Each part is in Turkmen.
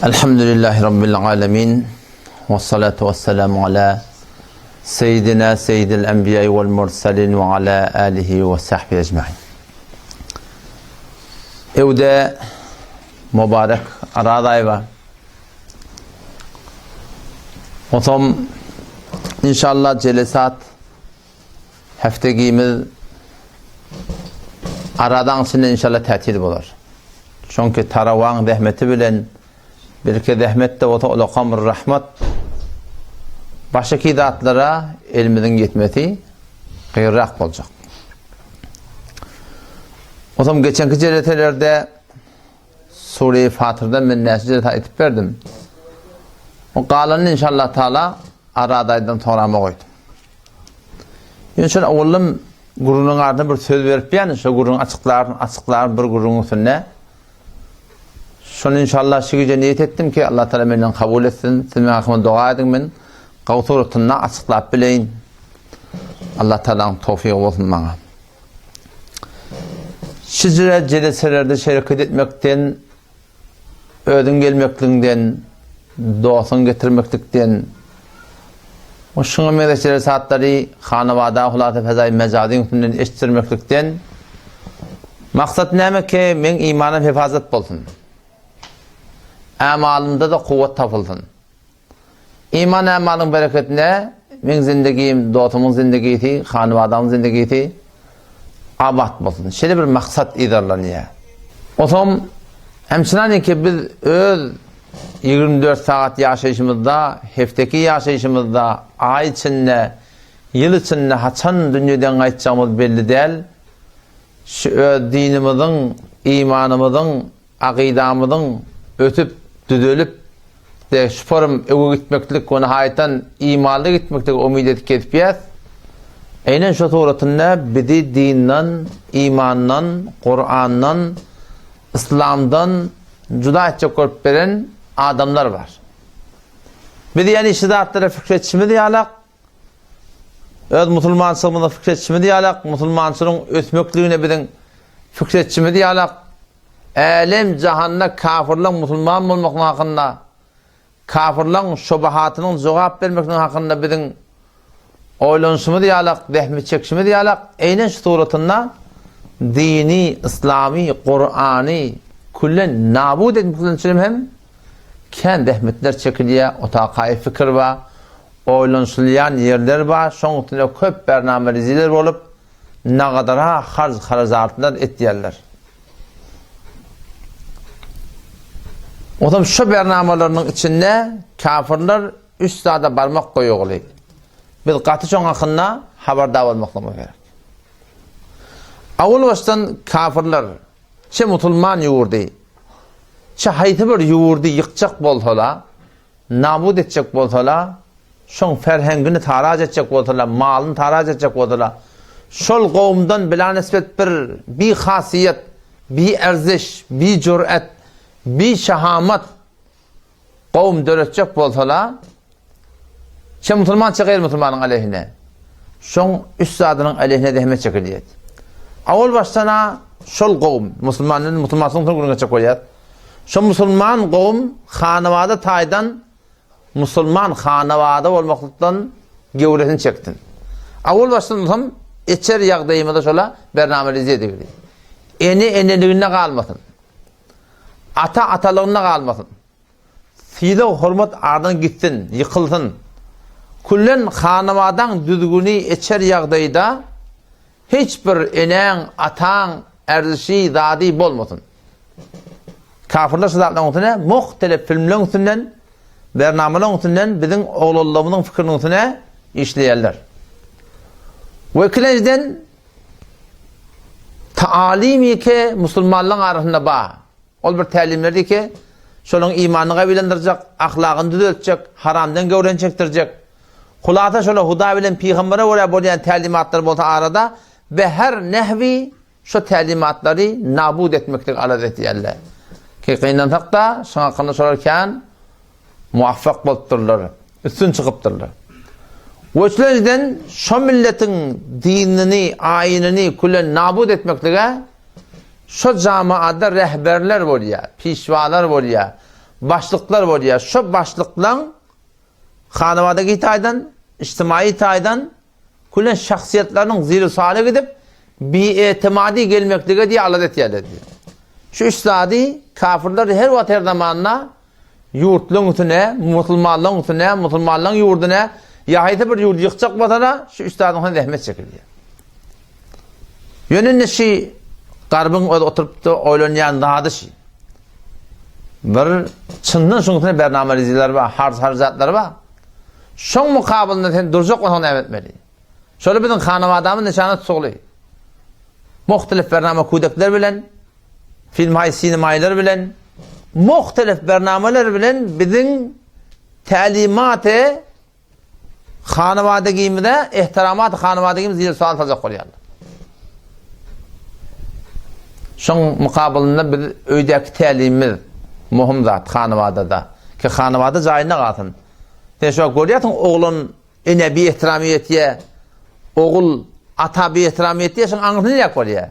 Elhamdülillahi Rabbil alemin. Ve salatu ve selamu ala seyyidina seyyidil enbiya vel mursalin ve ala alihi ve sahbihi ecmain. Evde mübarek Araz aýy bar. Otam inşallah jelesat Heftegimiz Arazaň içinde inşallah tätil bolar. Çünki tarawaň zähmeti bilen birki zähmet de bolsa ulakam bir rahmat. Başyki zatlara elimiziň ýetmesi gyrrak boljak. Otam geçenki jeleselerde Sure-i Fatyrdan men näçe jelese aýtyp berdim. O galanyny inşallah taala Araz aýdan sorama goýdum. Ýöne şol oglum gürrüňiň arasynda bir söz berip ýany şo gürrüňi açyklaryn, açyklaryn bir gürrüňiň üstünde. Şony inşallah şu gije niýet etdim ki Allah Taala menden kabul etsin. Siz meň hakyma doga ediň men gawy suratynda açyklap bileýin. Allah Taalanyň towfygy bolsun maňa. Şijre jeleselerde şereket etmekden Özüň gelmekligiňden, dostuňy getirmeklikden we şuňa meňzeş jelesatlary hanawada hulasa fezaýy mejazyň üstünden eşitdirmeklikden maksat näme ki, meň imanym hefazat bolsun. Ämalymda-da kuwwat tapylsyn. Iman ämalyň bereketine meň zindigim, dostumyň zindigisi, hanybadamyň zindigisi abat bolsun. Şeýle bir maksat yzarlanýar. Otam hemçinany ki biz öz 24 sagat ýaşaýşymyzda, hefteki ýaşaýşymyzda, aý içinde, ýyl içinde haçan dünýeden gaýtjagymyz belli däl. Şu öz dinimiziň, imanymyzyň Akydamyzyň ösüp, düzelip, de şuparym öňe gitmeklik we nihaýatdan imanly gitmeklige umyt edip gezipýäs. Eýnen şo suratynda bizi dinden, imandan, Kurandan, Yslamdan juda etjek bolup beren adamlar bar. Biz ýani şu zatlara pikir etişimiz ýalak, öz musulmançylygymyza pikir etişimiz ýalak, musulmançylygyň ösmekligine biziň pikir etişimiz ýalak, Älem jahanda kafyrlaň musulman bolmaklygy hakynda, kafyrlaň şubahatynyň jogap bermekligi hakynda biziň oýlanyşymyz ýalak, zähmet çekişimiz ýalak, eýnen şu suratynda dini, yslamy, Kurany küllen nabut etmek üçin hem kän zähmetler çekilýär, otakaýy fikir bar, oýlanyşylýan ýerler bar, şoň üstünde köp bernameliziler bolup, nagadara harj-harajatlar etýärler. Onsoň şu bernamalarynyň içinde kafirler üç zada barmak goýugyly. Biz gaty şoň hakynda habardar bolmaklygymyz gerek. Awal başdan kafirler çe musulman ýurdy, çe haýsy bir ýurdy ýykjak bolsalar, nabut etjek bolsalar, şoň ferhengini taraç etjek bolsalar, malyny taraç etjek bolsalar, şol gowumdan bilanisbet bir bihasyýet, bierziş, bijüret, bişahamat gowum döretjek bolsalar, çe musulman, çe gaýry musulmanyň aleýhine, şoň üç zadynyň aleýhine zähmet çekilýär. Awal başdan-a şol gowum, musulman, musulmançylygyň soň gürrüň etjek bolýar. Şo musulman gowum hanawada taýdan Musulman hanawada bolmaklykdan gewresini çeksin. Awal başdan bolsam içer ýagdaýymyzda şola bernamelize edigili. Ene eneliginde galmasyn. Ata atalygynda galmasyn. Sylag hormat aradan gitsin, ýykylsyn. Küllen hanawadaň düzgüni içer ýagdaýda Hiç bir enäň, ataň erzişi, zady bolmasyn. Kafirler şu zatlaryň üstüne muhtelif filmleň üstünden, bernamalaryň üstünden biziň oglanlarymyzyň fikiriniň üstüne işleýärler. We ikilenjiden taalimi ke musulmanlaryň arasynda bar. Ol bir tälimlerdi ki, şolaryň imanyny gawilendirjek, ahlagyny düzeltjek, haramdan göwreni çekdirjek. Hulasa şolar Hudaý bilen pygambere görä bolýan tälimatlar bolsa arada be her nehwi şo tälimatlary nabut etmeklik alada etýärler. Ki gynansak-da şoň hakynda şolar kän muwaffak bolupdyrlar, üstün çykypdyrlar. We üçlenjiden şo milletiň dinini, aýynyny külen nabut etmeklige şo jamaada rehberler bolýar, pişwalar bolýar. Başlyklar bolýar. Şo başlyklaň hanabadagi taýdan, ijtimaýy taýdan külen şahsyýetleriniň ziri-sala gidip, biýetimady gelmeklige diýe alada etýärler diýýär. Şu üç zady kafirler her wagt her zamanda ýurtlaryň üstüne, musulmanlaryň üstüne, musulmanlaryň ýurduny ýa haýsy bir ýurdy ýykjak bolsa-da, şu üç zadyň üstüne zähmet çekilýär. Ýöne indi şi garbyň öz oturyp-da oýlanýan zady şi. Bir çyndan şuň üstüne bernameliziler bar, harç-harjatlar bar. Şoň mukabylynda sen durjak bolsaň näme etmeli? Şoly biziň hanabadamyz nyşana tutugly. Muhtelif bernama kudekler bilen, filmhaý sinemaýlar bilen, muhtelif bernamalar bilen biziň tälimaty Hanabadagymyza ehtiramat hanabadagymyz ýer sual saljak bolýarlar. Şoň mukabylynda biz öýdäki tälimimiz möhüm zat hanabadada. Ki hanabada jaýynda galsyn. Sen şu görýärsiň oglan ene bi ehtiram etýär, ogul ata bi ehtiram etýär, şoň aňyrsyny näk bolýar.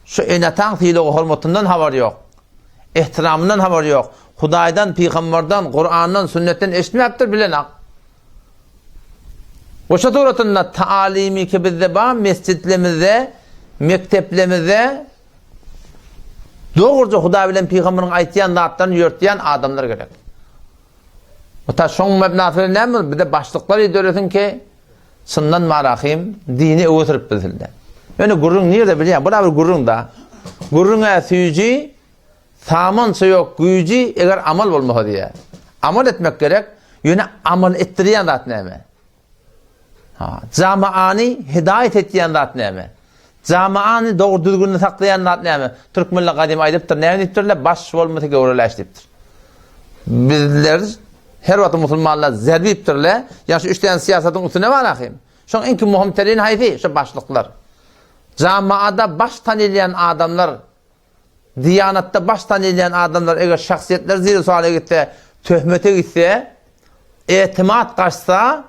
Şu ene-ataň sylagy hormatyndan habar ýok. Ehtiramyndan habary ýok. Hudaýdan, pygamberden, Kurandan, sünnetden eşitmäpdir, bilenak. We şu suratynda taalimi ki bizde bar, mesjitlemizde, mekdeplemizde dogruja Hudaý bilen pygamberiň aýtýan zatlaryny ýörtýän adamlar gerek. Ta şoň mebnasy bilen näme bizde başlyklar döresin ki, çyndan marahym dini öwe sürüp bilsinler. Ýöne gürrüň nirde bilýän? Bu da bir gürrüň da. Gürrüňe süýji, samança ýok güýji, eger amal bolmasa diýýär. Amal etmek gerek, ýöne amal etdirýän zat näme? Ha, jamaany hidaýat etýän zat näme? Jamaany dogry düzgünde saklaýan zat näme? Türkmenler gadym aýdypdyr, näme diýipdirler? Baş bolmasa göwreläş diýipdir. Bizler her wagt musulmanlar zerbe diýipdirler. Ýa şu üç däne syýasatyň üstüne bar ahym. Şoň iň möhüm terini haýsy? Şu başlyklar. Jamaada baş tanylýan adamlar Diýanatda baş tanylýan adamlar eger şahsyýetleri ziri suala gitse, töhmete gitse, etimat gaçsa,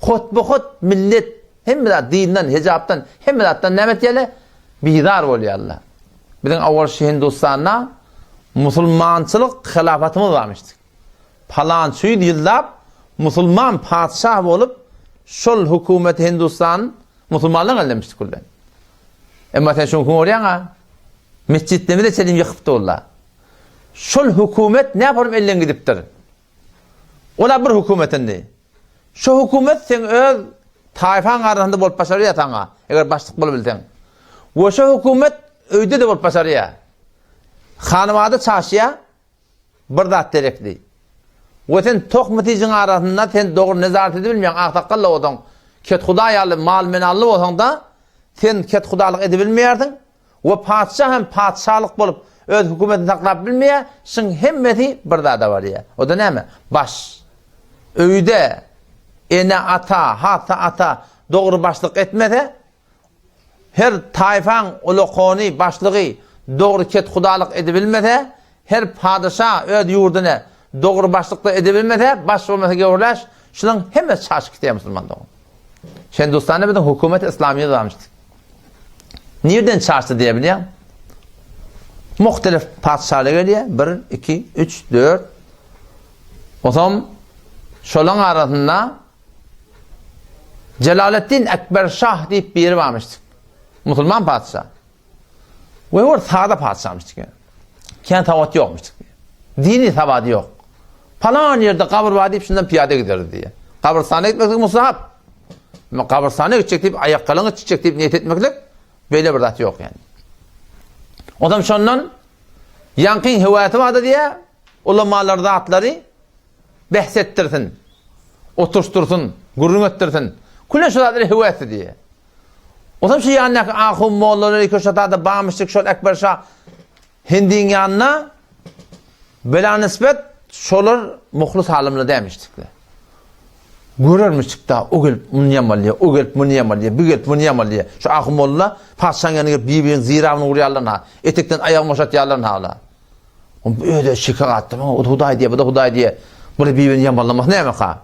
hotba-hot millet hemme zat dinden, hijapdan, hemme zatdan näme etýärler? Bizar bolýarlar. Biziň awal şu Hindustanda musulmançylyk hylafatymyz barmyşdyk. Palança ýüz ýyllap musulman patyşah bolup, şol hökümeti Hindustan musulmanlaryň ellemişdik gülden. Emma sen şuňky görýäň-a, metjitlerimizi çelim ýykypdy olar. Şol hökümet näme bolup elden gidipdir? Ola bir hökümet indi. Şu hökümet seň öz taýfaň arasynda bolup başarýar saňa, eger başlyk bolup bilseň. We şu hökümet öýde-de bolup başarýar. Hanabada çaşýar, Bir zat gerekdi. We sen tohum-tijiň arasynda sen dogry nezaret edibilmeýäň, aksakgal-da bolsaň, kethuda ýaly mal-menally bolsaň-da, sen kethudalyk edibilmeýärsiň we patyşa hem patyşalyk bolup öz hökümetini saklap bilmeýär, şuň hemmesi bir zada barýar. O-da näme? Baş. Öýde ene-ata, hassa ata dogry başlyk etmese, Her taýfaň ulakony, başlygy, dogry kethudalyk edibilmese, her padyşa öz ýurduny dogry başlykda edibilmese, baş bolmasa gäwürläş, şulaň hemmesi çaşyp gitýär musulman dogan. Hindustanda biziň hökümet yslamyýet barmyşdy. Nirden çaşdy diýe bilýäň? Muhtelif patyşalar gelýär, 1, 2, 3, 4. Otam şolaň arasynda Jelaleddin Ekber şah diýip biri barmyş. Musulman patyşa. We bir sada patyşamyş. Kän sawat ýokmuş. Dini sawady ýok. Palan ýerde gabyr bar diýip şundan piýada giderdi diýýär. Gabrystana gitmeklik mustahap. Emma gabrystana gitjek diýip aýakgalyňy çitjek diýip niýet etmeklik beýle bir zat ýok ýani. Odam şondan ýaňkyň höwäsi bardy diýýär. Ulamalar zatlary Bähs etdirsin, oturyşdyrsyn, gürrüň etdirsin. Küle şu zatlary höwesli diýýär. Onsoň şu ýanyndaky ahun mollalar iki şatada barmyşdyk şol Ekber şa Hindiň ýanyna bela nisbet şolar muhlys alymlar dämişdikler. Görermişdik da o gelip muny ýamalýar, o gelip muny ýamalýar, bu gelip muny ýamalýar. Şu ahun molla patyşaň ýanyna gelip bir-biriniň zirabyny urýarlar ha, etekden aýagyny boşatýarlar ha. Bu öde şike gatdy. O Hudaý diýe, bu da Hudaý diýe. Bular bir-birini ýamanlamasy nämeka?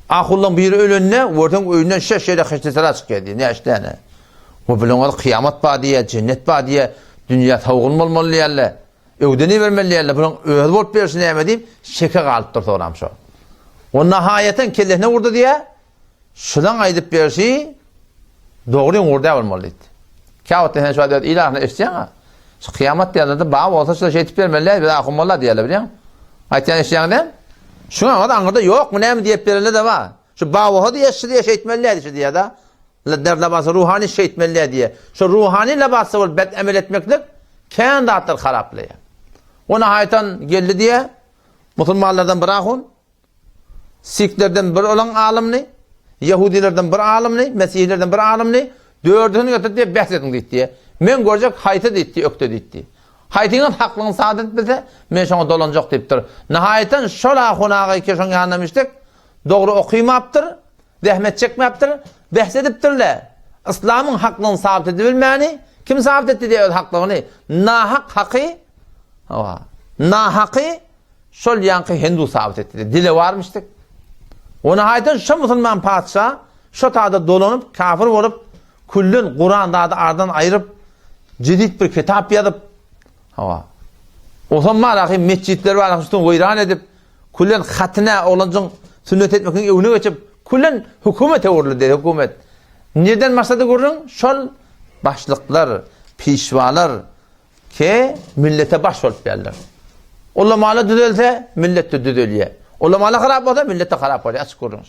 Ahullaň biri ölende, görseň öýünden şeş ýere heşdesera çykýar diýe. Näçe däne. Bu bilen ol kyýamat bar diýe, jennet bar diýe, dünýä sowgun bolmaly diýerler. Öwden ibermeli diýerler, bunuň özi bolup berşi näme diýip, şeke galypdyr soňram şo. O nahaýaten kellesine urdy diýä, şulaň aýdyp berşi dogryň urdy bolmaly diýdi. Käwagtda sen şu wagt il arasynda eşitýäň-ä. Şu kyýamat diýenlerde bar bolsa şular şeýtip bermeli, biz ahun molla diýerler bilýäň. Aýtýan eşitýäňiz däl? Şuňa gaza aňyrda ýokmy näme diýip berenler-de bar. Şu bar bolsa diýe, şu diýe şeýtmeli diýe şu diýe-de. Der labasy ruhany şeýtmeli diýe diýe. Şu ruhany labasy bolup bet emel etmeklik kän zatlar haraplaýar. Ona haýtan geldi diýe, musulmanlardan bir ahun, Siklerden bir olaň alymyny, ýehudilerden bir alymyny, mesihlerden bir alymyny, dördüsini getirip diýip bäs ediň diýdi diýe. Men görjek haýsy diýdi, ökde diýdi. Haýsyňyz haklygyny sabyt edip bilse, men şoňa dolanjak diýipdir. Nahaýatan şol ahun aga ki şoň ýanyna müşdik, dogry okymapdyr, zähmet çekmäpdir, bäs edipdir-le. Yslamyň haklygyny sabyt edibilmäni, kim sabyt etdi diýe öz haklygyny? Nahak haky, hawa, nahaky Şol ýaňky hindu sabyt etdi. Dile barmyşdyk. Ony haýdan şo musulman patyşa şo tada dolanyp kafir bolup küllen Kuran zady ardan aýryp jedid bir kitap ýazyp hawa. Osam bar ahy metjitler bar ahy şuny weýran edip küllen hatyna oglanjyň sünnet etmekiň öwüne geçip küllen hökümet öwrüldi hökümet. Nirden başlady gürrüň? Şol başlyklar, pişwalar Ke millete baş bolup geldir. Ulamala düzelse, millet de düzelýär. Ulamala harap bolsa, millet de harap bolýar. Açyk gürrüň.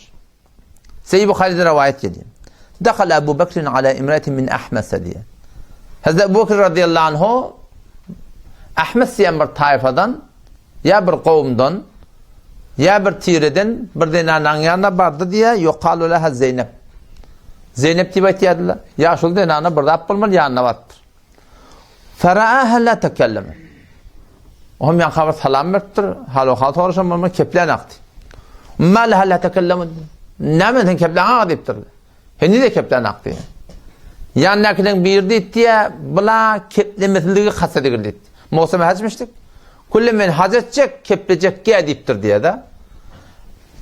Seýid Buharyda rowaýat gelýär. Dakhala Abu Bakr ala imratin min Ahmasa diýär. Hazrat Abu Bakr radıyallahu anhu Ahmes diýen bir taýfadan ýa bir kowumdan ýa bir tireden bir zenanyň ýanyna bardy diýär. Ýokalu laha Zeynep. Zeynep diýip aýtýardylar. Ýaşuly zenana bir zat bolmaly ýanyna barypdyr. Feraaha la tekelleme. Ohm ýaňka bir salam beripdir, hal-ahwal soraşan bolma keplän akdy. Ma leha la tekelleme. Näme sen keplän aga diýipdir. Heniz de keplän akdy. Ýandakylaryň biri diýipdi, bula keplemesligi kast edigil diýipdi. Mowsum hajmişdik. Külle men haj etjek, keplejek gä diýipdir diýýär-de.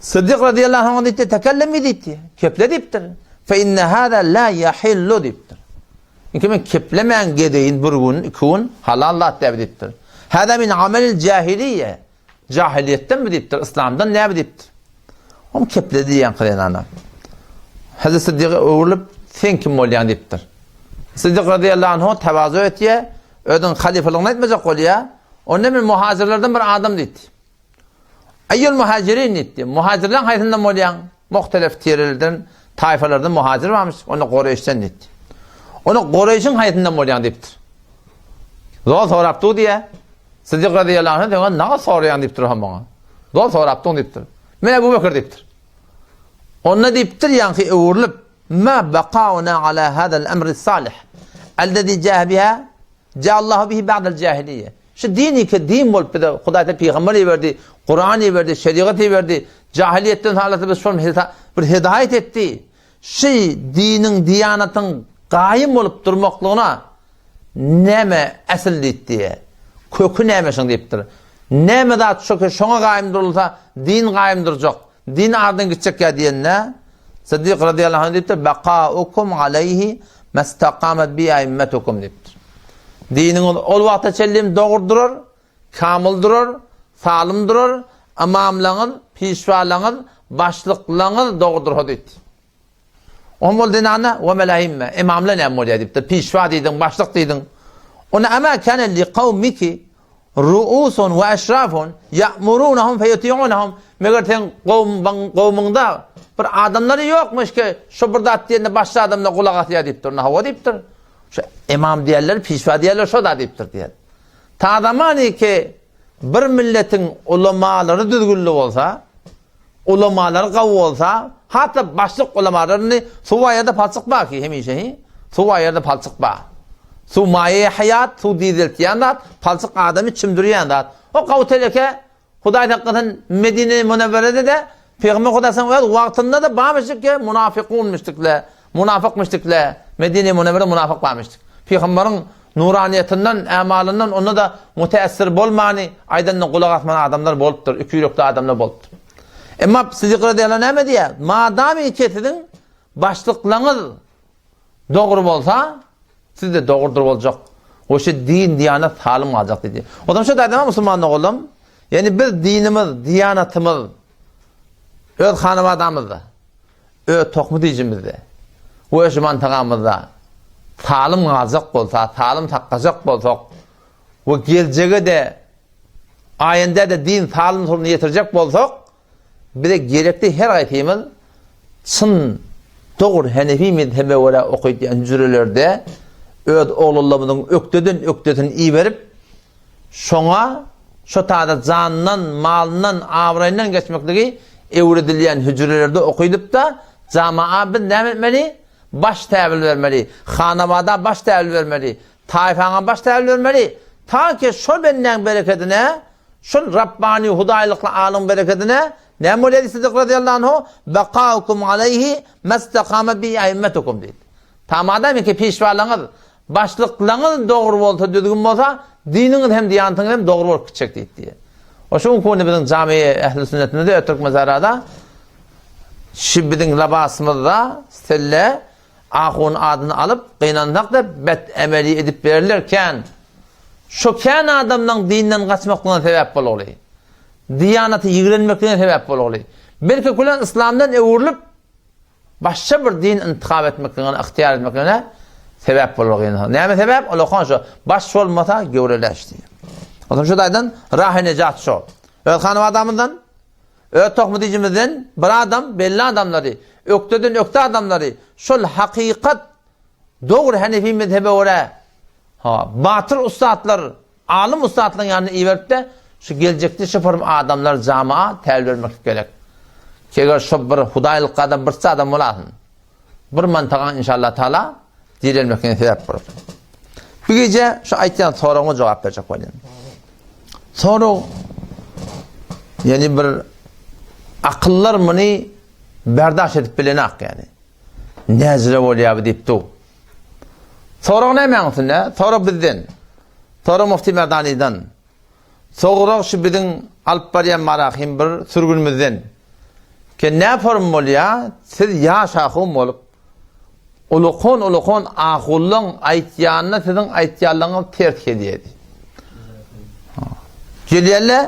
Siddik radiyallahu anh diýipdi, tekellemi diýipdi. Keple diýipdir. Fe inne hada la yahillu diýipdir. Indi men keplemän gezeýin bir gün, iki gün, halal zat däbi diýipdir. Hada min amelil jahiliýe. Jahiliýetden mi diýipdir, yslamdan näbi diýipdir. Oň kepledi diýen zenana. Hazret Siddiga öwrülip, sen kim bolýaň diýipdir. Siddik radiyallahu anhu tevazu etýär, özüniň halyfalygyny aýtmajak bolýar. Onda men muhajirlerden bir adam diýdi. Eýül muhajirin diýipdi. Muhajirleň haýsyndan bolýaň? Muhtelef tirelerden, taýfalardan muhajir barmyş, onda Goreýşden diýipdi. Onda Goreýşiň haýsyndan bolýaň diýipdir. Zol sorap dur diýä. Siddik razyýallahu anh sen naga soraýaň diýipdir hem oňa. Zol sorap dur diýipdir. Men Ebu Bekir diýipdir. Onda diýipdir ýaňky öwrülip, Ma bakauna ala hadal emri salih. Ellezî jâhe biha Jâallahu bihi ba'dal jâhiliyye. Şu din iki din bolup bize Hudaý Teala pygamber iberdi, Kuran iberdi, şerigat iberdi. Jahiliýetden halasy biz şol bir hidaýat etdi. Şu diniň, diýanatyň gaýym bolup durmaklygyna näme asyl diýdi. Köki näme şoň diýipdir. Näme zat şu ki şoňa gaýym durulsa, din gaýym durjak. Din ardan gitjek ýa diýende, Siddik radiyallahu anh diýipdir, Bakaukum aleýhi mestakamet bi aimmetukum diýipdir. Diniňiz ol wagta çenli dogry durar, kamyl durar, salym durar, ymamlaňyz, pişwalaňyz, başlyklaňyz dogry dursa diýipdir. Oňa ol zenana we mel aimme, ymamlar näme bolýar diýipdir. Pişwa diýdiň, başlyk diýdiň. Ona ama kana li kawmiki Ru'usun we eşrafun ya'murunahum feyuti'unahum Meger seň gowmuňda bir adamlary ýokmuş ki, şu bir zat diýende başga adamlar gulak asýar diýipdir. Onda hawa diýipdir. Şu imam diýerler, pişwa diýerler, şo da diýipdir diýer. Ta zamany ki bir milletiň ulamalary düzgünli bolsa, Ulamalar gawy bolsa, hat-da başlyk ulamalar indi suw bar ýerde palçyk bar ki hemişe hi. Suw bar ýerde palçyk bar. Suw maýa haýat, suw direltýän zat, palçyk adamy çümdürýän zat. O gawy teleke Hudaý saklasyn Medine-i Münewwerede-de Pygamber Hudaýyň öz wagtynda-da barmyşdyk ki munafykunmyşdykle, munafykmyşdykle, Medine-i Münewwerede munafyk barmyşdyk. Pygamberiň Nuranyýetyndan, ämalyndan onda-da müteessir bolmany, aýdanyna gulak asman adamlar bolupdyr, ikiýürekli adamlar bolupdyr. Emma Siddik razyýallahu anh näme diýýär? Madamyki siziň başlyklaryňyz dogry bolsa, siz-de dogrudyr boljak. We şu din, diýanat salym galjak diýdi. O zaman şu taýdan musulman doganlarym, ýagny biz dinimiz, diýanatymyz öz hanabadamyzda, öz tohmy dijimizde we şu mantagamyzda salym galjak bolsa, salym saklajak bolsak we geljege-de aýende-de din salym suruny ýetirjek bolsak, Bize gerekli her haýsymyz çyn, dogry Henefi mezhebe görä okaýdýan hüjrelerde öz oglanlarymyzyň ökdeden ökdesini iberip, şoňa şo taýda janyndan, malyndan, abraýyndan geçmekligi öwredilýän hüjrelerde okaýdyp-da, jamaa biz näme etmeli? Baş täwil bermeli, hanabada baş täwil bermeli, taýfaňa baş täwil bermeli, ta ki şo bendäň berekedine Şol Rabbany Hudaýlykly alyň berekedine näme bolýar diýdi Sydyk razyýallahu anhu, Bekaukum aleýhi mestakame bi aimmetukum diýdi. Ta madamiki pişwalaňyz, başlyklaňyz dogry bolsa, düzgün bolsa, diniňiz hem diýantyňyz hem dogry bolup gitjek diýdi diýýär. O şu günki günde biziň jami ähli sünnetimizde Türkmensährada şu biziň labasymyzda selle ahun adyny alyp gynansak-da bet emeli edip berler kän. Şo kän adamlaň dinden gaçmaklygyna sebäp bolagly. Diýanaty ýigrenmekligine sebäp bolagly. Belki kulan yslamdan öwrülip başga bir din intihap etmekligine, ygtyýar etmekligine sebäp bolagly. Näme sebäp? Olakan şo baş bolmasa göwre läş diýýär. Onsoň şu taýdan rahy nejat şo. Öz hanabadamyzdan, öz tohmy dijimizden bir adam, belli adamlary, ökdeden ökde adamlary şol hakykat dogry Hanefi mezhebe görä Ha, batyr ussatlar, alym ussatlaryň ýanyna iberip-de, şu geljekde şu form adamlar jamaa täl bermeklik gerek. Eger şo bir hudaýlyk adam birçe adam bolasyn. Bir mantagan inşallah taala direlmekine sebäp bolar. Bu gije şu aýtýan soragyma jogap berjek bolýan. Sorag ýani bir akyllar muny berdaş edip bilenak ýani. Näzire bolýar bu diýip dur. Sorag nämäň üstünde? Sorag bizden. Sorag Mufti Merdanidan. Sorag şu biziň alyp barýan marahim bir sürgünimizden. Ke nä form bolýar? Siz ýaş ahun bolup, ulukon-ulukon ahullaň aýtýanyna siziň aýtýanlaryňyz ters gelýär. Gelýärler,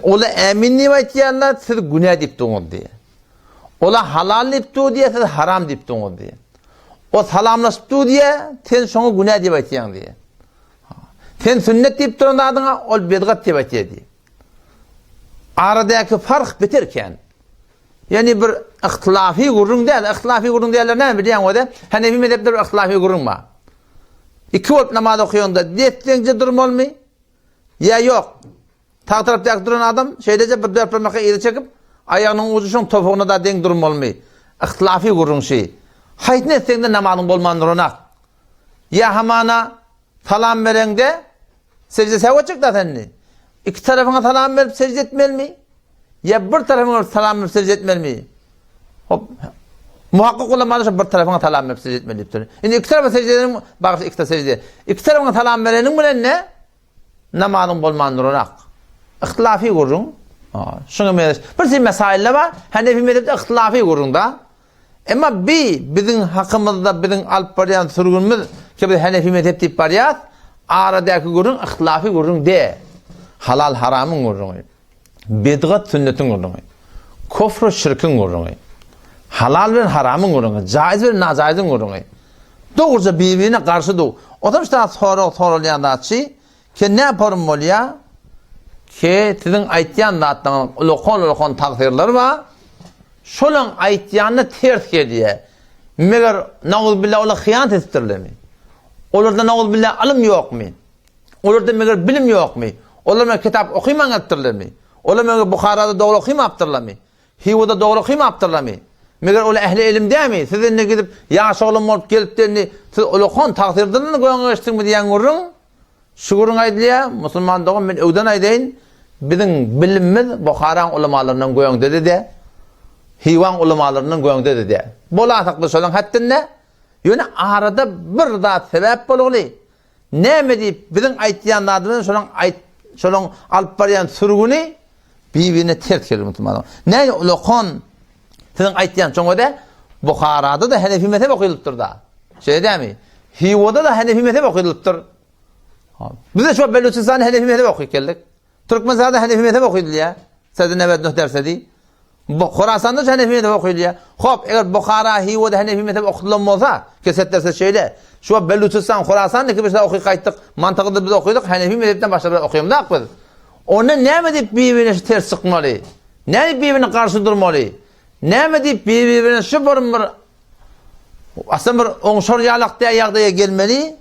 ola ämin diýip aýtýarlar, siz günä diýip durňyz diýýär. Ola halal diýip dur diýýär, siz haram diýip durňyz diýýär. O salamlaşyp dur diýýär, sen şoňa günä diýip aýtýaň diýýär. Sen sünnet diýip duran zadyňa ol bidgat diýip aýtýar diýýär. Aradaky fark beter kän. Ýani bir ihtilafy gürrüň däl, ihtilafy gürrüň diýerler näme bilýäň özi? Hanefi mezhepde bir ihtilafy gürrüň bar. Iki bolup namaz okaýanda desdeňje durmalymy? Ýa ýok. Sag tarapdaky duran adam şeýleje bir dört barmakka yza çekip, aýagynyň ujy şoň topugyna-da deň durmalymy? Yhtilafy gürrüň şi. Haýsyny etseň-de namazyň bolman duranak. Ýa hamana salam bereňde sežde säw etjek-dä sen indi. Iki tarapyňa salam berip sežde etmelimi? Ýa bir tarapyňa berip salam berip sežde etmelimi? Hop. Muhakkyk ulamalar şo bir tarapyňa salam berip sežde etmeli diýipdir. Indi iki tarapa sežde edeniň, bagyşla iki tarapa sežde. Iki tarapyňa salam bereniň bilen ne? Namazyň bolman duranak. Ihtilafy gürrüň. Şuňa meňzeş. Bir sürü mesailler bar. Hanefi mezhepde ihtilafy gürrüň da. Emma bi biziň hakymyzda biziň alyp barýan sürgünimiz ki biz Hanefi mezhep diýip barýas, aradaky gürrüň ihtilafy gürrüň de. Halal haramyň gürrüňi. Bidgat sünnetiň gürrüňi. Kufr şirkiň gürrüňi. Halal bilen haramyň gürrüňi. Jaiz bilen najaiziň gürrüňi. Dogruja bir-birine garşy du. Otam şu zat sorag soralýan zat şi, ke nä porun bolýa, ke siziň aýtýan zatlaryňyzyň ulakan-ulakan tagsyrlary bar, şolaň aýtýanyna ters gelýä. Meger, nauzubilla, olar hyýanat edipdirlermi? Olarda, nauzubilla, ylym ýokmy? Olarda meger bilim ýokmy? Olar meger kitap okyman gelipdirlermi? Olar meger Buharada dogry okymapdyrlarmy? Hiwada dogry okymapdyrlarmy? Meger olar ähli ilim dälmi? Siz indi gidip ýaş oglan bolup gelipdi indi siz ulakan tagsyrdyryn göňe geçdiňmi diýen gürrüň şu gürrüň aýdylýar. Musulman dogan men öwden aýdaýyn biziň bilimimiz Buharaň ulamalaryndan göňde-de däl. Hiwaň ulamalaryndan göňde-de däl. Bolasak biz şolaň hetdinde. Ýöne arada bir zat sebäp bolguly. Näme diýip, biziň aýtýan zadymyz şolaň aýt, şolaň alyp barýan sürgüni bir-birine ters gelir musulmanlar. Näme ulakan siziň aýtýan şoňa da Buharada da Hanefi mezhep okylypdyr da. Şeýle dämi? Hiwada da Hanefi mezhep okylypdyr. Biz-de şu Belüçistanda Henefi mezhebi okyp geldik. Türkmenistanda Henefi mezhebi okydylýar. Sede 99 dersedi. Horasanda Henefi mezhebi okydylýar. Hop, eger Buhara, Hiwada Henefi mezhebi okudylan bolsa, keset derse şeýle. Şu Belüçistan, Horasanda biz okyp gaýtdyk. Mantykda biz okydyk, Henefi mezhepden başga bir okymdak biz. Onda näme diýip bir-birine ters çykmaly? Näme bir-birine garşy durmaly? Näme diýip bir-birine şu bir bir Aslan bir oňşar ýalak diýen ýagdaýa gelmeli.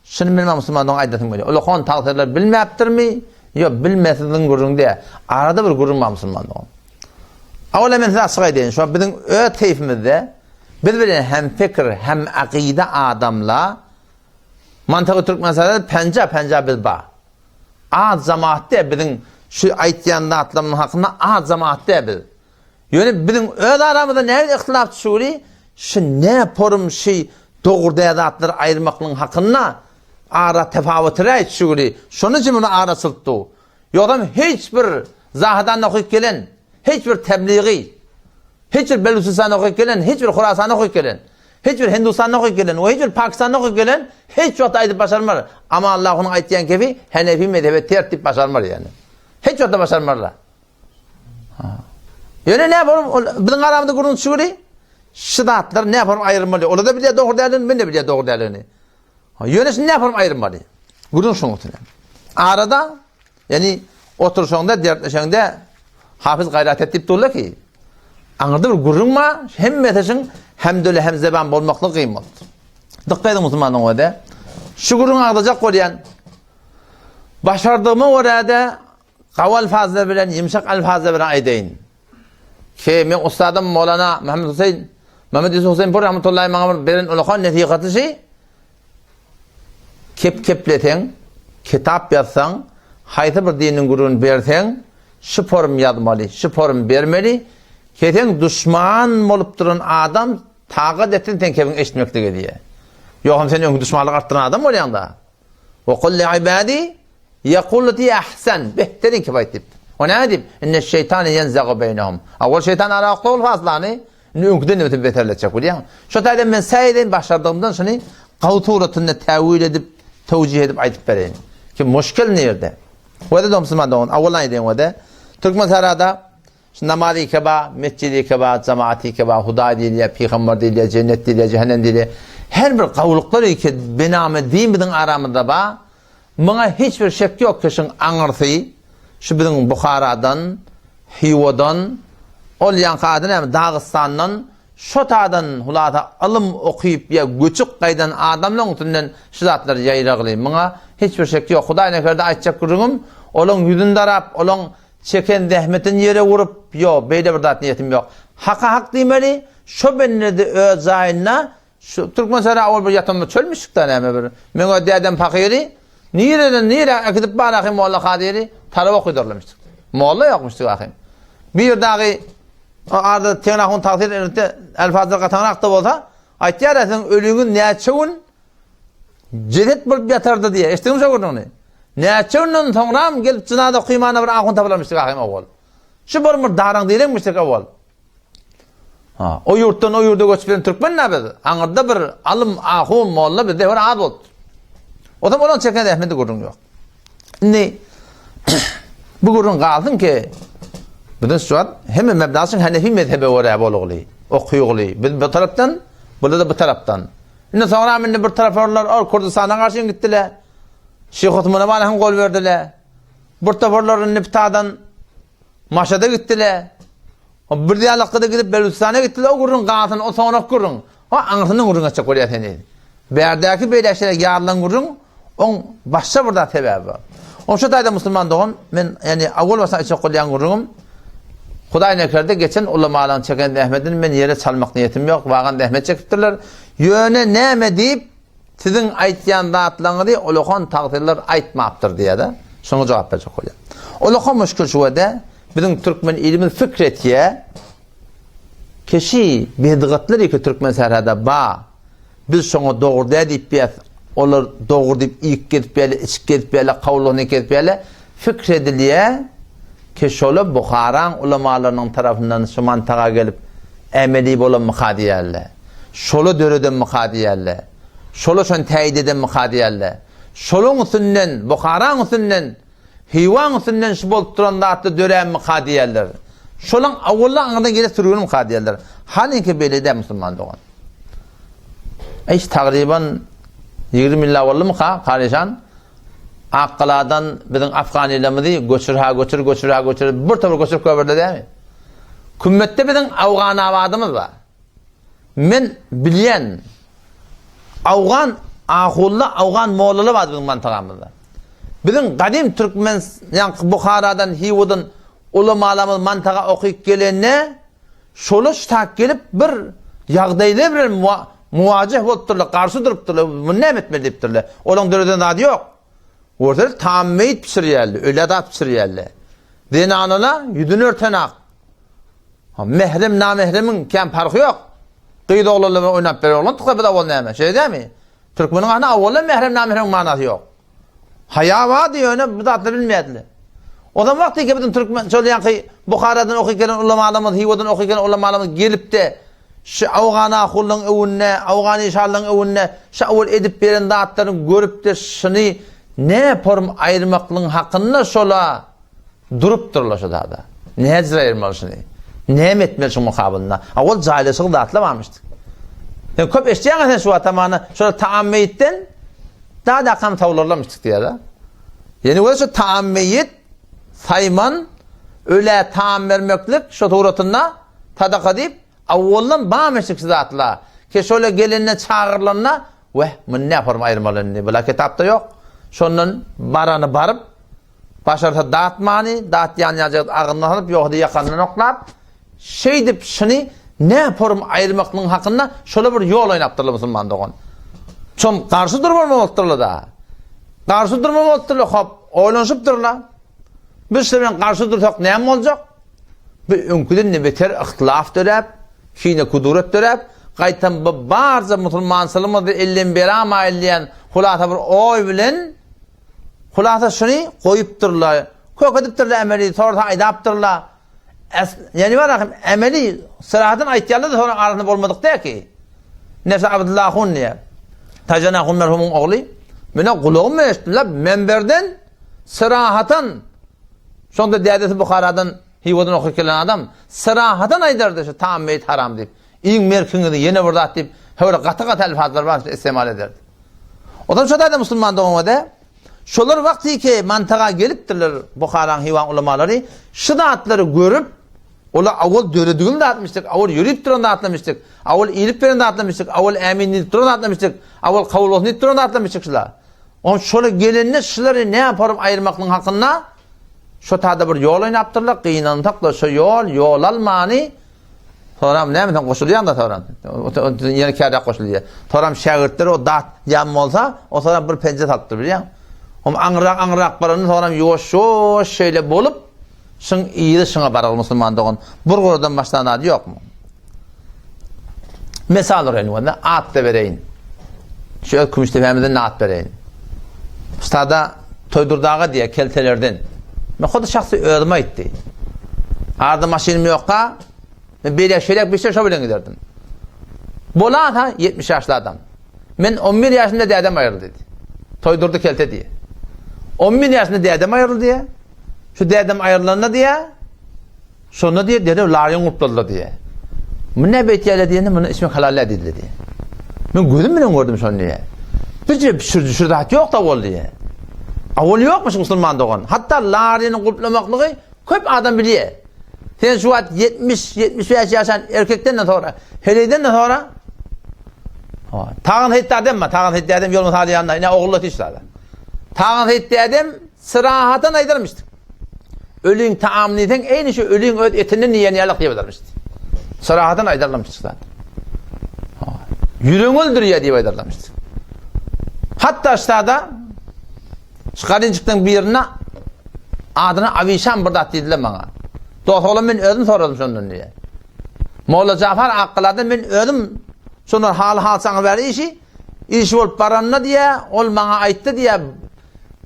Şuny bilmän musulman dogan aýdasym gelýär. Ulakan tagsyýerler bilmäpdirmi? Ýok, bilmesizligiň gürrüňi däl. Arada bir gürrüň bar musulman dogan. Awala men size açyk aýdaýyn, şu biziň öz keýfimizde biz bilen hem pikir, hem akyda adamla mantygy Türkmenistanda penja-penja biz bar. Az jamaat däl biziň şu aýtýan zatlarymyň hakynda az jamaat däl biz. Ýöne biziň öz aramyzda nähili yhtylaf düşügli, şu ne porum şi dogry däl zatlary aýyrmaklygyň hakynda ara tefawutyraý düşügli, şonuň üçin muny ara çyltdy. Ýogsam hiç bir Zahydanda okyp gelen, hiç bir tebligy, hiç bir Belüçistanda okyp gelen, hiç bir Horasanda okyp gelen, hiç bir Hindustanda okyp gelen we hiç bir Pakistanda okyp gelen hiç wagt aýdyp başarmar. Amanlahunyň aýtýan kefi Henefi mezhebe ters diýip başarmar ýani. Hiç wagtda başarmarlar. Ýöne näme bolup, ol biziň aramyzda gürrüň çüwri, şu zatlar näme bolup aýrylmaly? Olar-da bilýär dogry däldigini, men-de bilýär dogry däldigini. Ýöne şuny näme bolup aýrylmaly? Gürrüň şuň üstüne. Arada, ýani oturşaňda, dertleşeňde Hafiz gaýrat et diýip durlar ki, aňyrda bir gürrüň bar, hemmesi şuň hem döle hem zeban bolmaklygy kyn boldy. Dykgat ediň musulmanyň öde. Şu gürrüňi agzajak bolýan. Başardygyma görä-de Gawy alfazlar bilen, ýumşak alfazlar bilen aýdaýyn. Ki, meň ussadym Molana Muhammed Huseýn, Muhammed Ýusuf Huseýnpur rahmetullahi maňa bir beren ulakan nesihaty şi, kep kepleseň, kitap ýazsaň, haýsy bir diniň gürrüňini berseň, şu form ýazmaly, şu form bermeli, keseň duşman bolup duran adam tagat etsin seň kebiňi eşitmeklige diýýär. Ýogsam sen öňki duşmanlyk artdyran adam bolýaň-da. Ve kul li ibadi yekulu ti ahsan. Behterin ki aýt diýip. O näme diýip? Inne şeytane yenzagu beynehum. Awal şeytan ara okda ol faslany. Indi öňküden de beter beterletjek bolýan. Şo taýdan men säý edeýin başardygymdan şuny gawy suratynda täwil edip, tewjih edip aýdyp bereýin. Ki muşkil nirde? Wede domsuma dogan, awal aýdaýyn wede. Türkmen sarada Şu namaz ike ba, mesjid ike ba, jamaat ike ba, Hudaý diýilýär, pygamber diýilýär, jennet diýilýär, jähennem diýilýär. Her bir gawulyklar ike bename din biziň aramyzda ba. Muňa hiç bir şek ýok ki şuň aňyrsy şu biziň Buharadan, Hywadan, ol ýaňky ady näme, Dagystandan şo tadan hulasa ylym okyp ýa göçüp gaýdan adamlaň üstünden şu zatlar ýaýragly. Muňa hiç bir şek ýok. Hudaý nekerde aýtjak gürrüňim, olaň ýüzüni darap, olaň Çeken zähmetini ýere urup, ýok, beýle bir zat niýetim ýok. Haka hak diýmeli, şo bende-de öz jaýynda, şu Türkmensähra owal bir ýatanymyz çölmüşdik-dä näme bir. Meň o dädem pahyry nireden nirä äkidip bar ahym Molla Kadyry tarap okydarlamyşdyk. Molla ýokmuşdyk ahym. Bir dagy o arada Tegin ahun tagsyr elbetde elfazlar gataňrak-da bolsa, aýtýar-a siziň ölüňiz näçe gün Jeset bolup ýatardy diýýär. Eşitdiňmi şo gürrüňini? Näçe günden soňram gelip jynaza okymana bir ahun tapylarmyşdyk ahym owal. Şu bir bir daraň diýlenmişdik owal. Ha, o ýurtdan o ýurda göçüp gelen türkmen nä biz? Aňyrda bir alym, ahun, molla bizde bir az bolupdyr. O zaman olaň çeken zähmeti gürrüň ýok. Indi bu gürrüň galsyn ki biziň şu wagt hemme mebnasyň Hanefi mezhebe görä bolugly, okuyugly. Biz bu tarapdan, bular da bu tarapdan. Indi soňram indi bir taraplar ol Kürdistana garşy gitdiler. Şyh Osmana bana hem gol berdiler. Bir toparlar indi pitadan Maşada gitdiler. O bir ýalakda da gidip Belüstana gitdiler. O gürrüň galsyn, o soňrak gürrüň. O aňyrsyndan gürrüň etjek bolýar seni. Bärdäki beýle şeýle ýarylan gürrüň oň başga bir zat sebäbi bar. Oň şu taýda musulman dogan men ýani awal başdan aýtjak bolýan gürrüňim Hudaý nekerde geçen ulamalaryň çeken zähmetini men ýere çalmak niýetim ýok, wagan zähmet çekipdirler. Ýöne näme diýip siziň aýtýan zatlaryňyzy ulakan tagsyrlar aýtmapdyr diýýär-de. Şoňa jogap berjek bolýar. Ulakan müşkil şu wede biziň türkmen ilimiz pikir etýär. Keşi bedgatlar ýeke türkmen sährada ba. Biz şoňa dogry däl diýip biýäs. Olar dogry diýip iýip gezip biýärler, içip gezip biýärler, kawlygyny gezip biýärler. Fikr edilýär ki şola Buharaň ulamalarynyň tarapyndan şu mantaga gelip emeli bolanmyka diýýärler. Şola döredenmika diýýärler. Şola şony täýit edenmika diýýärler. Şolaň üstünden, Buharaň üstünden, Hywaň üstünden şu bolup duran zatlar döränmika diýýärler. Şolaň awwalda aňyrdan gelen sürgünmika diýýärler. Halyňky beýle däl musulman dogan. Iş tagryban 20 ýyllap boldumyka, Karyjan? Akgaladan biziň afganilerimizi göçür-ha göçür, göçür-ha göçür, bir topar göçürip goýberdiler dämi? Kümmetde biziň Awganabadymyz bar. Men bilýän Awgan ahulla, awgan mollalar bar biziň mantagamyzda. Biziň gadym türkmen, ýaňky Buharadan, Hiwadan ulamalarymyz mantaga okyp gelende, şolar ştak gelip bir ýagdaýlar bilen muwajeh bolupdyrlar, garşy durupdyrlar, muny näme etmeli diýipdirler. Olaryň döreden zady ýok. Görseler tam meýit bişirýärler, öle zat bişirýärler. Zenanalar ýüzüni örtenak. Mährem namähremiň kän parhy ýok. Gyz oglanlar bilen oýnap beren oglan tuksa biz awal näme? Şeýle dämi? Türkmeniň ahyna awaldan mährem namähremiň manasy ýok. Haýa bardy ýöne bu zatlary bilmeýärdiler. O zaman wagty ki biziň türkmen şol ýaňky Buharadan okyp gelen ulamalarymyz, Hywadan okyp gelen ulamalarymyz gelipde şu Awgan ahulynyň öwünde, Awgan işanlaryň öwünde şu awal edip beren zatlaryny görüpde şuny ne porum aýyrmaklygyň hakynda şola Durupdyrlar şu zada. Nädip aýyrmaly şuny? Näme etmeli şuň mukabylynda? A ol jaýlaşygy zatlar barmyşdy. Sen köp eşidýäňä sen şu wagt hamana şol taam meýitden da-da kam tawlarlamyşdyk diýýär-de. Ýene görä şu taam meýit saýman ölä taam bermeklik şu suratynda sadaka diýip awwaldan barmyşdyk şu zatlar. Ke şola gelende çagyrylanda weh muny näforma aýyrmaly indi bula kitapda ýok. Şondan barany baryp Başarsa datmany, datýan ýaljak agzyna salyp, ýogsa-da ýakandan oklap, şeýdip şuny näporum aýyrmaklygyň hakynda şola bir ýol oýnapdyrlar musulman dogan. Şon garşy durmaly bolupdyrlar-da. Garşy durmaly bolupdyrlar, hop, oýlanyşypdyrlar. Biz şular bilen garşy dursak näme boljak? Bu öňküden-de beter yhtylaf döräp, kine-kuduret döräp, gaýtam bu barja musulmançylygymyzy elden beramaýyl diýen hulasa bir oý bilen Hulasa şuny goýupdyrlar. Kök edipdirler emeli, sorsa aýdapdyrlar. Ýani bar ahim emeli syrahatyn aýtýarlar-da soň arasynda bolmadyk däl ki. Nefsi Abdylla ahun diýýär. Tajan ahun merhumyň ogly. Mene gulagym bilen eşitdim-le, menberden syrahatan şonda dädesi Buharadan Hywadan okyp gelen adam syrahatan aýdardy şu taam meýit haram diýip. Iň merkiňizi ýene bir zat diýip, höwre gaty-gaty elfazlar bar, istemal ederdi. Ozal şo taýda musulman doganada şolar wagtyky mantaga gelipdirler Buharaň Hywaň ulamalary şu zatlary görüp olar awal döredigen zatmyşdyk, awal ýörüp duran zatlamyşdyk, awal iýlip beren zatlamyşdyk, awal ämin diýip duran zatlamyşdyk, awal kabul bolsun diýip duran zatlamyşdyk şular. On şola gelende şulary ne yaparym aýyrmaklygyň hakynda şo tada bir ýol oýnapdyrlar, gynansak-da şo ýol ýol almany Soram näme sen goşulýaň-da soram. Ýene kädä goşulýar. Soram şägirtler o dat ýan bolsa, o soram bir penje salypdyr bilýäň. Om aňryrak aňryrak baranda soram ýuwaş-ýuwaş şeýle bolup, şyň yzy şyňa barar musulman dogan. Bir guradan başlan zady ýokmy? Mesal uraýyn onda at-da bereýin. Şu öz Kümüşdepämizden at bereýin. Ustada Toýdurdy aga diýýär keltelerden. Men hut şahsy özüm aýtdy. Arda maşynym ýokka, men beýläk şeýläk bir şey şo bilen giderdim. Bolasa 70 ýaşly adam. Men 11 ýaşymda dädem aýryldy diýdi. Toýdurdy kelte diýýär. 11 ýaşynda dädem aýryldy diýýär. Şu dädem aýrylanda diýýär, Şonda diýýär, derrew laryň gulpladylar diýýär. Muny näme beýtýärler diýende, muny içmek halal däl diýdiler diýýär. Men gözüm bilen gördüm şony diýýär. Birje pişir-düşür zat ýok-da ol diýýär. A ol ýokmuş musulman dogan. Hatda laryny gulplamaklygy köp adam bilýär. Sen şu wagt 70, 75 ýaşan erkekden-de sora, heleýden-de sora. Tagan Seýit dädem bar, Tagan Seýit dädem ýolun salýanda, ine ogullar hiç zada. Tagan Seýit dädem syrahatdan aýdarmyşdy. Öliň taamyny iýseň, eýni şu öliň öz etinden iýen ýaly diýip aýdarmyşdy. Sarahatdan aýdarlamyşdy zat. Ýüregiňi öldürýär diýip aýdarlamyşdy. Hatda ştada şu galinjikden birine adyna Awişan bir zat diýdiler maňa. Dost oglan men özüm soradym şondan diýe. Molla Jafar Akgaladan men özüm şondan haly halsaňy bäri işi, işi bolup baranda diýe, ol maňa aýtdy diýe,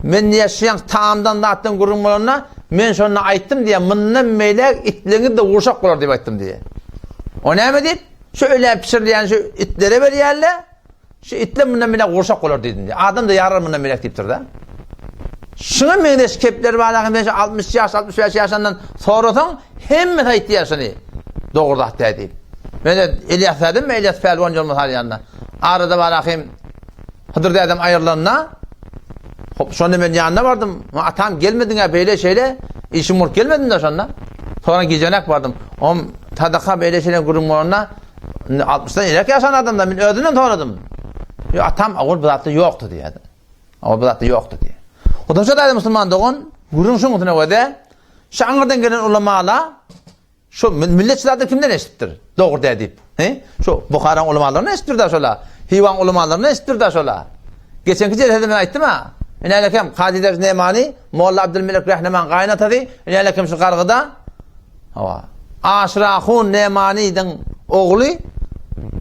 Men diýýär, şu ýaňky tagamdan zatdan gürrüň bolanda, men şonda aýtdym diýýär, mundan beýläk itleňiz-de gurşak bolar diýip aýtdym diýýär. O näme diýip? Şu ölä pişirilýän şu itlere berýärler. Şu itler mundan beýläk gurşak bolar diýdim diýýär. Adam-da ýarar mundan beýläk diýipdir-de. Şuňa meňzeş kepler bar, men şu 60 ýaş, 65 ýaşandan sorasaň, hemmesi aýtýar şuny. Dogry zat däl diýip. Men Elýas dädem, Elýas pälwan ýolma salýanda. Arada bar ahym Hydyr dädem aýrylanda, hop, şonda men ýanyna bardym. Atam gelmediň-ä beýle şeýle, işim bolup gelmedim-de şonda. Soňra gijenek bardym. Om sadaka beýle şeýle gürrüň bolanda, Indi altmyşdan ilerki ýaşan adamda men özünden soradym. Ýo atam owal bu zatda ýokdy diýýärdi. Owal bu zatda ýokdy diýýär. Odan şo daýda musulman dogan gürrüň şuň üstüne göde şu aňyrdan gelen ulamala şu millet şu zatda kimden eşitipdir? Dogry dä diýip. He? Şu Buharaň ulamalaryndan eşitipdir da şola. Hiwaň ulamalaryndan eşitipdir da şola. Geçenki jelsede men aýtdym ha. Ine Kazy Derz Nemani, Molla Abdülmelek Rehneman gaýynatasy, ine şu gargyda Hawa. Aşyr ahun Nemanydyň ogly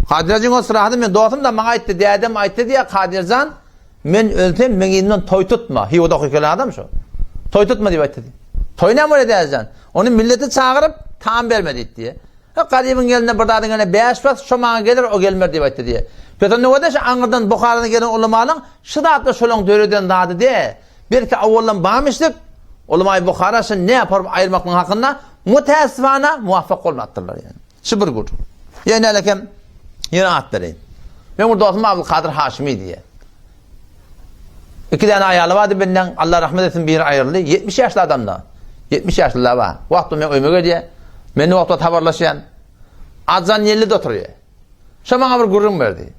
Kadyrjyň o syrady men dostum da maňa aýtdy, dädem aýtdy diýýär, Kadyrjan, men ölsem meň yzymdan toý tutma. Hiwada okyp gelen adam şo. Toý tutma diýip aýtdy diýýär. Toý näme bolýar dädejan? Ony milleti çagyryp, taam berme diýdi diýýär. Ha garybyň elinde bir zadyň eline bäş bas, şo maňa geler, o gelmer diýip aýtdy diýýär. Pes onda görde şu aňyrdan Buharadan gelen ulamalaň şu zatlar şolaň döreden zady dä. Belki awaldan bamyşdyk, Ulamaýy Buhara şuny ne yaparyp aýyrmaklygyň hakynda mutäessifana muwaffak bolmapdyrlar ýani. Şu bir gür. Ýene äleken ýene at bereýin. Meň bir dostum Abdulkadyr Haşimi diýýär. Iki däne aýaly bardy benden, Allah rahmet etsin biri aýryldy. 70 ýaşly adamda. 70 ýaşly bar. Wagtda men öýüme gelýär. Men wagtda habarlaşýan. Ajan ýelli oturýar. Şo maňa bir gürrüň berdi.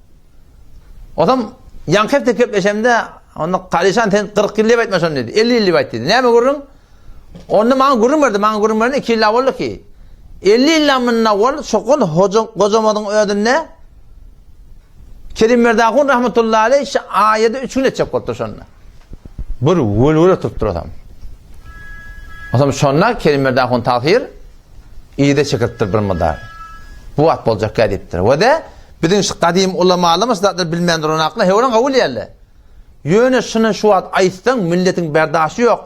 Osam ýaňky hepde gepleşemde, onda Kalyşan sen 40 ýyl diýip aýtma şony diýdi. 50 ýyl diýip aýt diýdi. Näme gürrüň? Onda maňa gürrüň berdi. Maňa gürrüň berende 2 ýyl boldy ki. 50 ýyl munda bol, şokun hoja gojamadyň özünde Kerim Merdahun rahmetullahi aleyh şu aýady 3 gün etjek bolupdyr şonda. Bir wölwöl oturypdyr osam. Osam şonda Kerim Merdahun tagsyr Yza çekilipdir bir mydar. Bu wagt boljakka diýipdir. We-de biziň şu gadym ulamalarymyz şu zatlary bilmän duranaklar hewran kabul edýärler. Ýöne şuny şu wagt aýtsaň milletiň berdaşy ýok.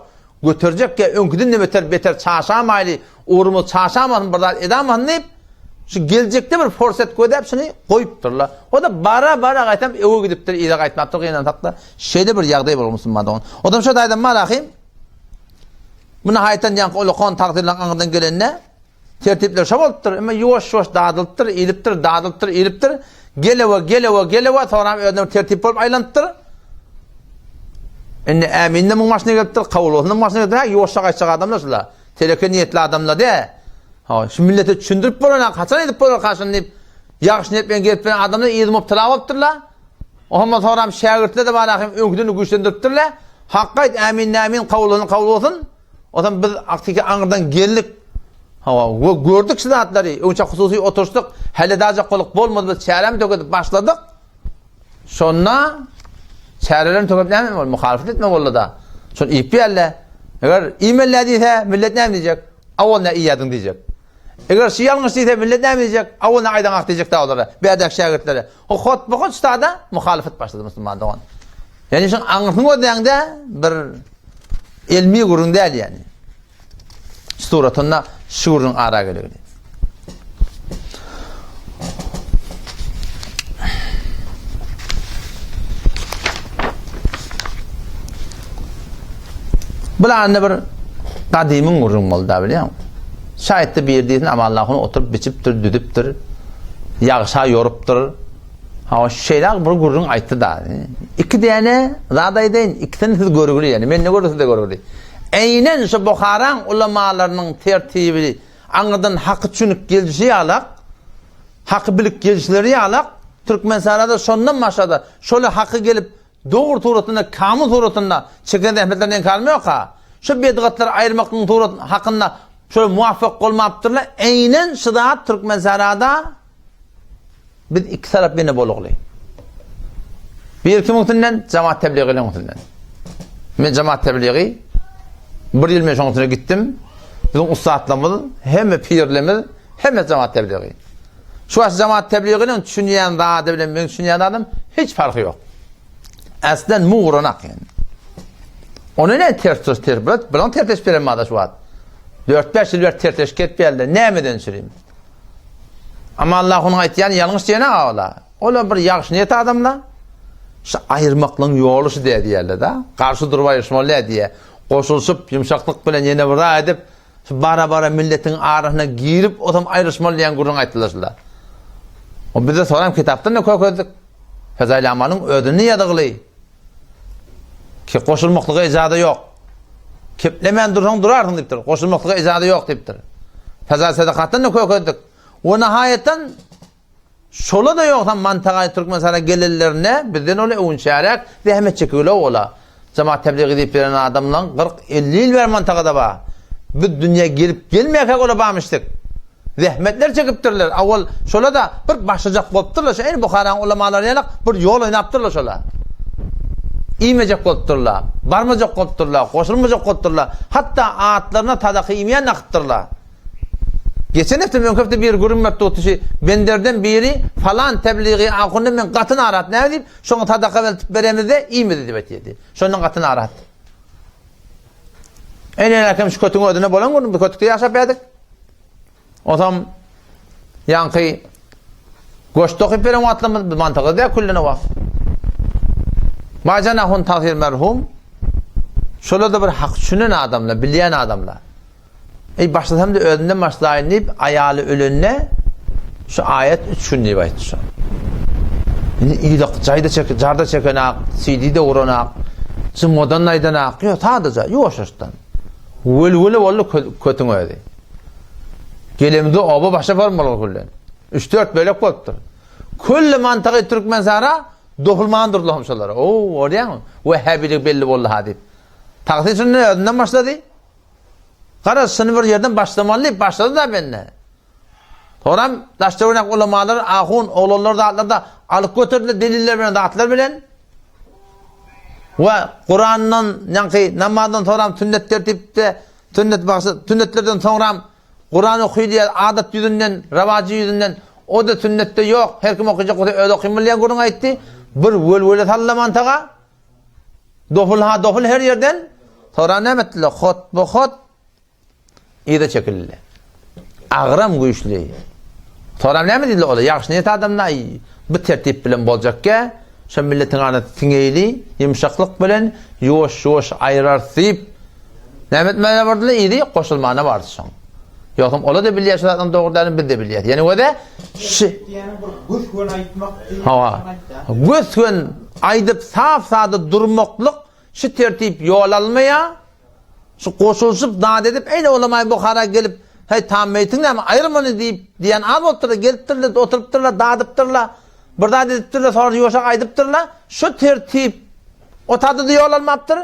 Göterjekkä öňküden-de beter beter çaşamaýly, ugrumyz çaşamasyn bir zat edamasyn diýip, şu geljekde bir forsat gözläp şuny goýupdyrlar. O-da bara-bara gaýtam öwe gidipdir, yza gaýtmapdyr gynansak-da. Şeýle bir ýagdaý bolgan musulman dogan. Odam şo taýdan malahym Muny haýtan ýaňky ulakan tagtyrlaryň aňyrdan gelende tertipler şo bolupdyr. Emma ýuwaş-ýuwaş dadylypdyr, iýlipdir, dadylypdyr, iýlipdir. Gelewe, gelewe, gelewe, soňram özüne bir tertip bolup aýlanypdyr. Indi Ämin-de muň başyna gelipdir, kabul bolsun-da muň başyna gelipdir. Hä, ýuwaşja gaýtjak adamlar şular. Teleke niýetli adamlar dä. Ha, şu millete düşündirip bolan, haçan edip bolar şuny diýip, ýagşy niýet bilen gelip bilen adamlar yzy mubtala bolupdyrlar. Ohamdan soňram şägirtler-de bar ahym öňküden-de güýçlendiripdirler. Hakga aýt, ämin nämin, kabul bolsun, kabul bolsun. Onsoň biz aktyky aňyrdan geldik. Hawa, we gördük şu zatlary. Öňçe hususy oturyşdyk, häledajak bolup bolmady, biz çärämi tökedip başladyk. Şonda çärelerini tökep näme boldy? Muhalyfat etme boldy-da. Şony iýip ýerle. Eger iýmeli diýse, millet näme diýjek? Awal näme iýýärdiň diýjek. Eger şu ýalňyş diýse, millet näme diýjek? Awal näme aýdaň ak diýjek-dä olara, bärdäki şägirtlere. O hotba-hot ştada muhalyfat başlady musulman dogan. Ýani şuň aňyrsyny gözläňde bir elmi gürrüň däl ýani. Suratynda şu gürrüň ara gelegini. Bular bir gadymyň gürrüň boldy da bilýäň. Şaýtda bir diýsin Amanlahyny oturyp biçipdir, düzüpdir. Ýagşa ýorupdyr. Hawa, şeýle bir gürrüň aýtdy da. Iki däne zat aýdaýyn, ikisini siz görgüli, ýani men ne gördüm siz de görgüli. Eýnen şu Buharaň ulamalarynyň tertibi aňyrdan haky düşünip gelişi ýalak, haky bilip gelişleri ýalak, Türkmenistanda şondan başga-da şoly haky gelip Dogry suratynda, kamyl suratynda çeken zähmetlerine enkarym ýok-ha. Şu bedgatlary aýyrmaklygyň surat hakynda şöyle muwaffak bolmapdyrlar. Eýnen şu zat Türkmensährada biz iki tarap ýene bolugly. Bir kimiň üstünden? Jemaat tebligynyň üstünden. Men jemaat tebligy bir ýyl men şoň üstüne gitdim. Biziň ussatlarymyz, hemme pirlerimiz, hemme jemaat tebligy. Şu wagt jemaat tebligynyň düşünýän zady bilen meň düşünýän zadym hiç farky ýok. Aslen mugranak yani. Ony ne ters ters ters bilen, bilen ters beren mada şu wagt. 4-5 ýyl ber ters ketip geldi. Nämeden süreyim? Amma Allah onuň aýtýany ýalňyş diýene ola. Ola bir ýagşy niýet adamla. Şu aýyrmaklygyň ýoly şu diýýär diýýärler-de. Garşy durup aýryşmaly däl diýýär. Goşulyşyp, ýumşaklyk bilen ýene bir zat edip, şu bara-bara milletiň arasyna girip, osam aýryşmaly diýen gürrüň aýtdylar şular. O bize soram kitapdan-da kökezdik. Fezail Amalyň özünde ýazygly. Ki goşulmaklyga ijaza ýok. Keplemän dursaň durarsyň diýipdir. Goşulmaklyga ijaza ýok diýipdir. Fezail Sadakatdan-da kökezdik. We nahaýatdan Şola-da ýogsam Mantagaý Türkmenistana gelenlerinde bizden ol öwünçäräk zähmet çekigile ola. Jemaat tebligy diýip ýören adamlaň 40-50 ýyl bäri Mantagada bar. Biz dünýä gelip gelmäkäk ola barmyşdyk. Zähmetler çekipdirler. Awal şola-da bir başlajak bolupdyrlar. Şo ene Buharaň ulamalary ýalak bir ýol oýnapdyrlar şola. Iýmejek bolupdyrlar. Barmajak bolupdyrlar. Goşulmajak bolupdyrlar. Hatda atlaryna sadaka iýmeýän dakypdyrlar. Geçen hepde öňki hepde bir gürrüň berip durdy şu benderden biri falan tebligi ahundan men gaty narahat näme diýip şoňa sadaka eltip beremizde iýmedi diýip aýtýardy. Şondan gaty narahat. Ene äkem şu kötüň özüne bolan gün bu kötükde ýaşap ýadyk. Osam ýaňky goşt dokyp beren wagtlarymyz biz mantygy däl küllene wagt. Baýjan ahun tagsyr merhum şolar-da bir hak düşünen adamlar, bilýän adamlar. Eý, başlasam-da özümden başlaýyn diýip, aýaly ölende şu aýat üç gün diýip aýtdy şo. Indi ýylak jaýda çek, jarda çekenak, CD-de uranak, jumgadan aýdanak, ýok, sadaja, ýuwaşjaşdan. Welwele boldy kötüň özi. Gelemizde oba başa barmaly küllen. 3-4 bölek bolupdyr. Külli mantygy Türkmenistana dohulman durdular şolara. Oo, görýäňmi? Wehhabilik belli boldy ha diýip. Tagsyr şunda özünden başlady. Garaz, şuny bir ýerden başlamaly diýip başlady-da bende. Soňram daş-töwerek ulamalar, ahun, oglanlar zatlar-da alyp göterdiler deliller bilen, zatlar bilen. We Kurandan, ýaňky namazdan soňram sünnet tertipde, sünnet bagşy, sünnetlerden soňram Kuran okylýar adat ýüzünden, rawajy ýüzünden. O-da sünnetde ýok. Her kim okajak bolsa özi okyn bilýän gürrüň aýtdy. Bir welwele sallaman taga. Doful ha doful her ýerden. Soran näme etdiler? Hot bu hot yza çekildi. Agram güýçli. Soran näme diýdiler olar? Ýagşy niýet adamlar bu tertip bilen boljakkä, şo milletiň arasy siňeýli, ýumşaklyk bilen ýuwaş-ýuwaş aýrarys diýip, näme etmäge bardylar? Yzy goşulmana bardy şoň. Ýogsam olar-da bilýär şu zatlaryň dogry däldigini, biz-de bilýäris. Ýene göze şu diýýäniň bir gös-göni aýtmak diýip Hawa. Gös-göni aýdyp sap-sada durmaklyk şu tertip ýol almaýar. Şu goşulyşyp zat edip, eýle ulamaý Buhara gelip, heý tam meýtiň näme aýyr muny diýip diýen az bolupdyr-da, gelipdirler, oturypdyrlar, dadypdyrlar, bir zat edipdirler, sonra ýuwaşak aýdypdyrlar. Şu tertip o tada-da ýol almapdyr.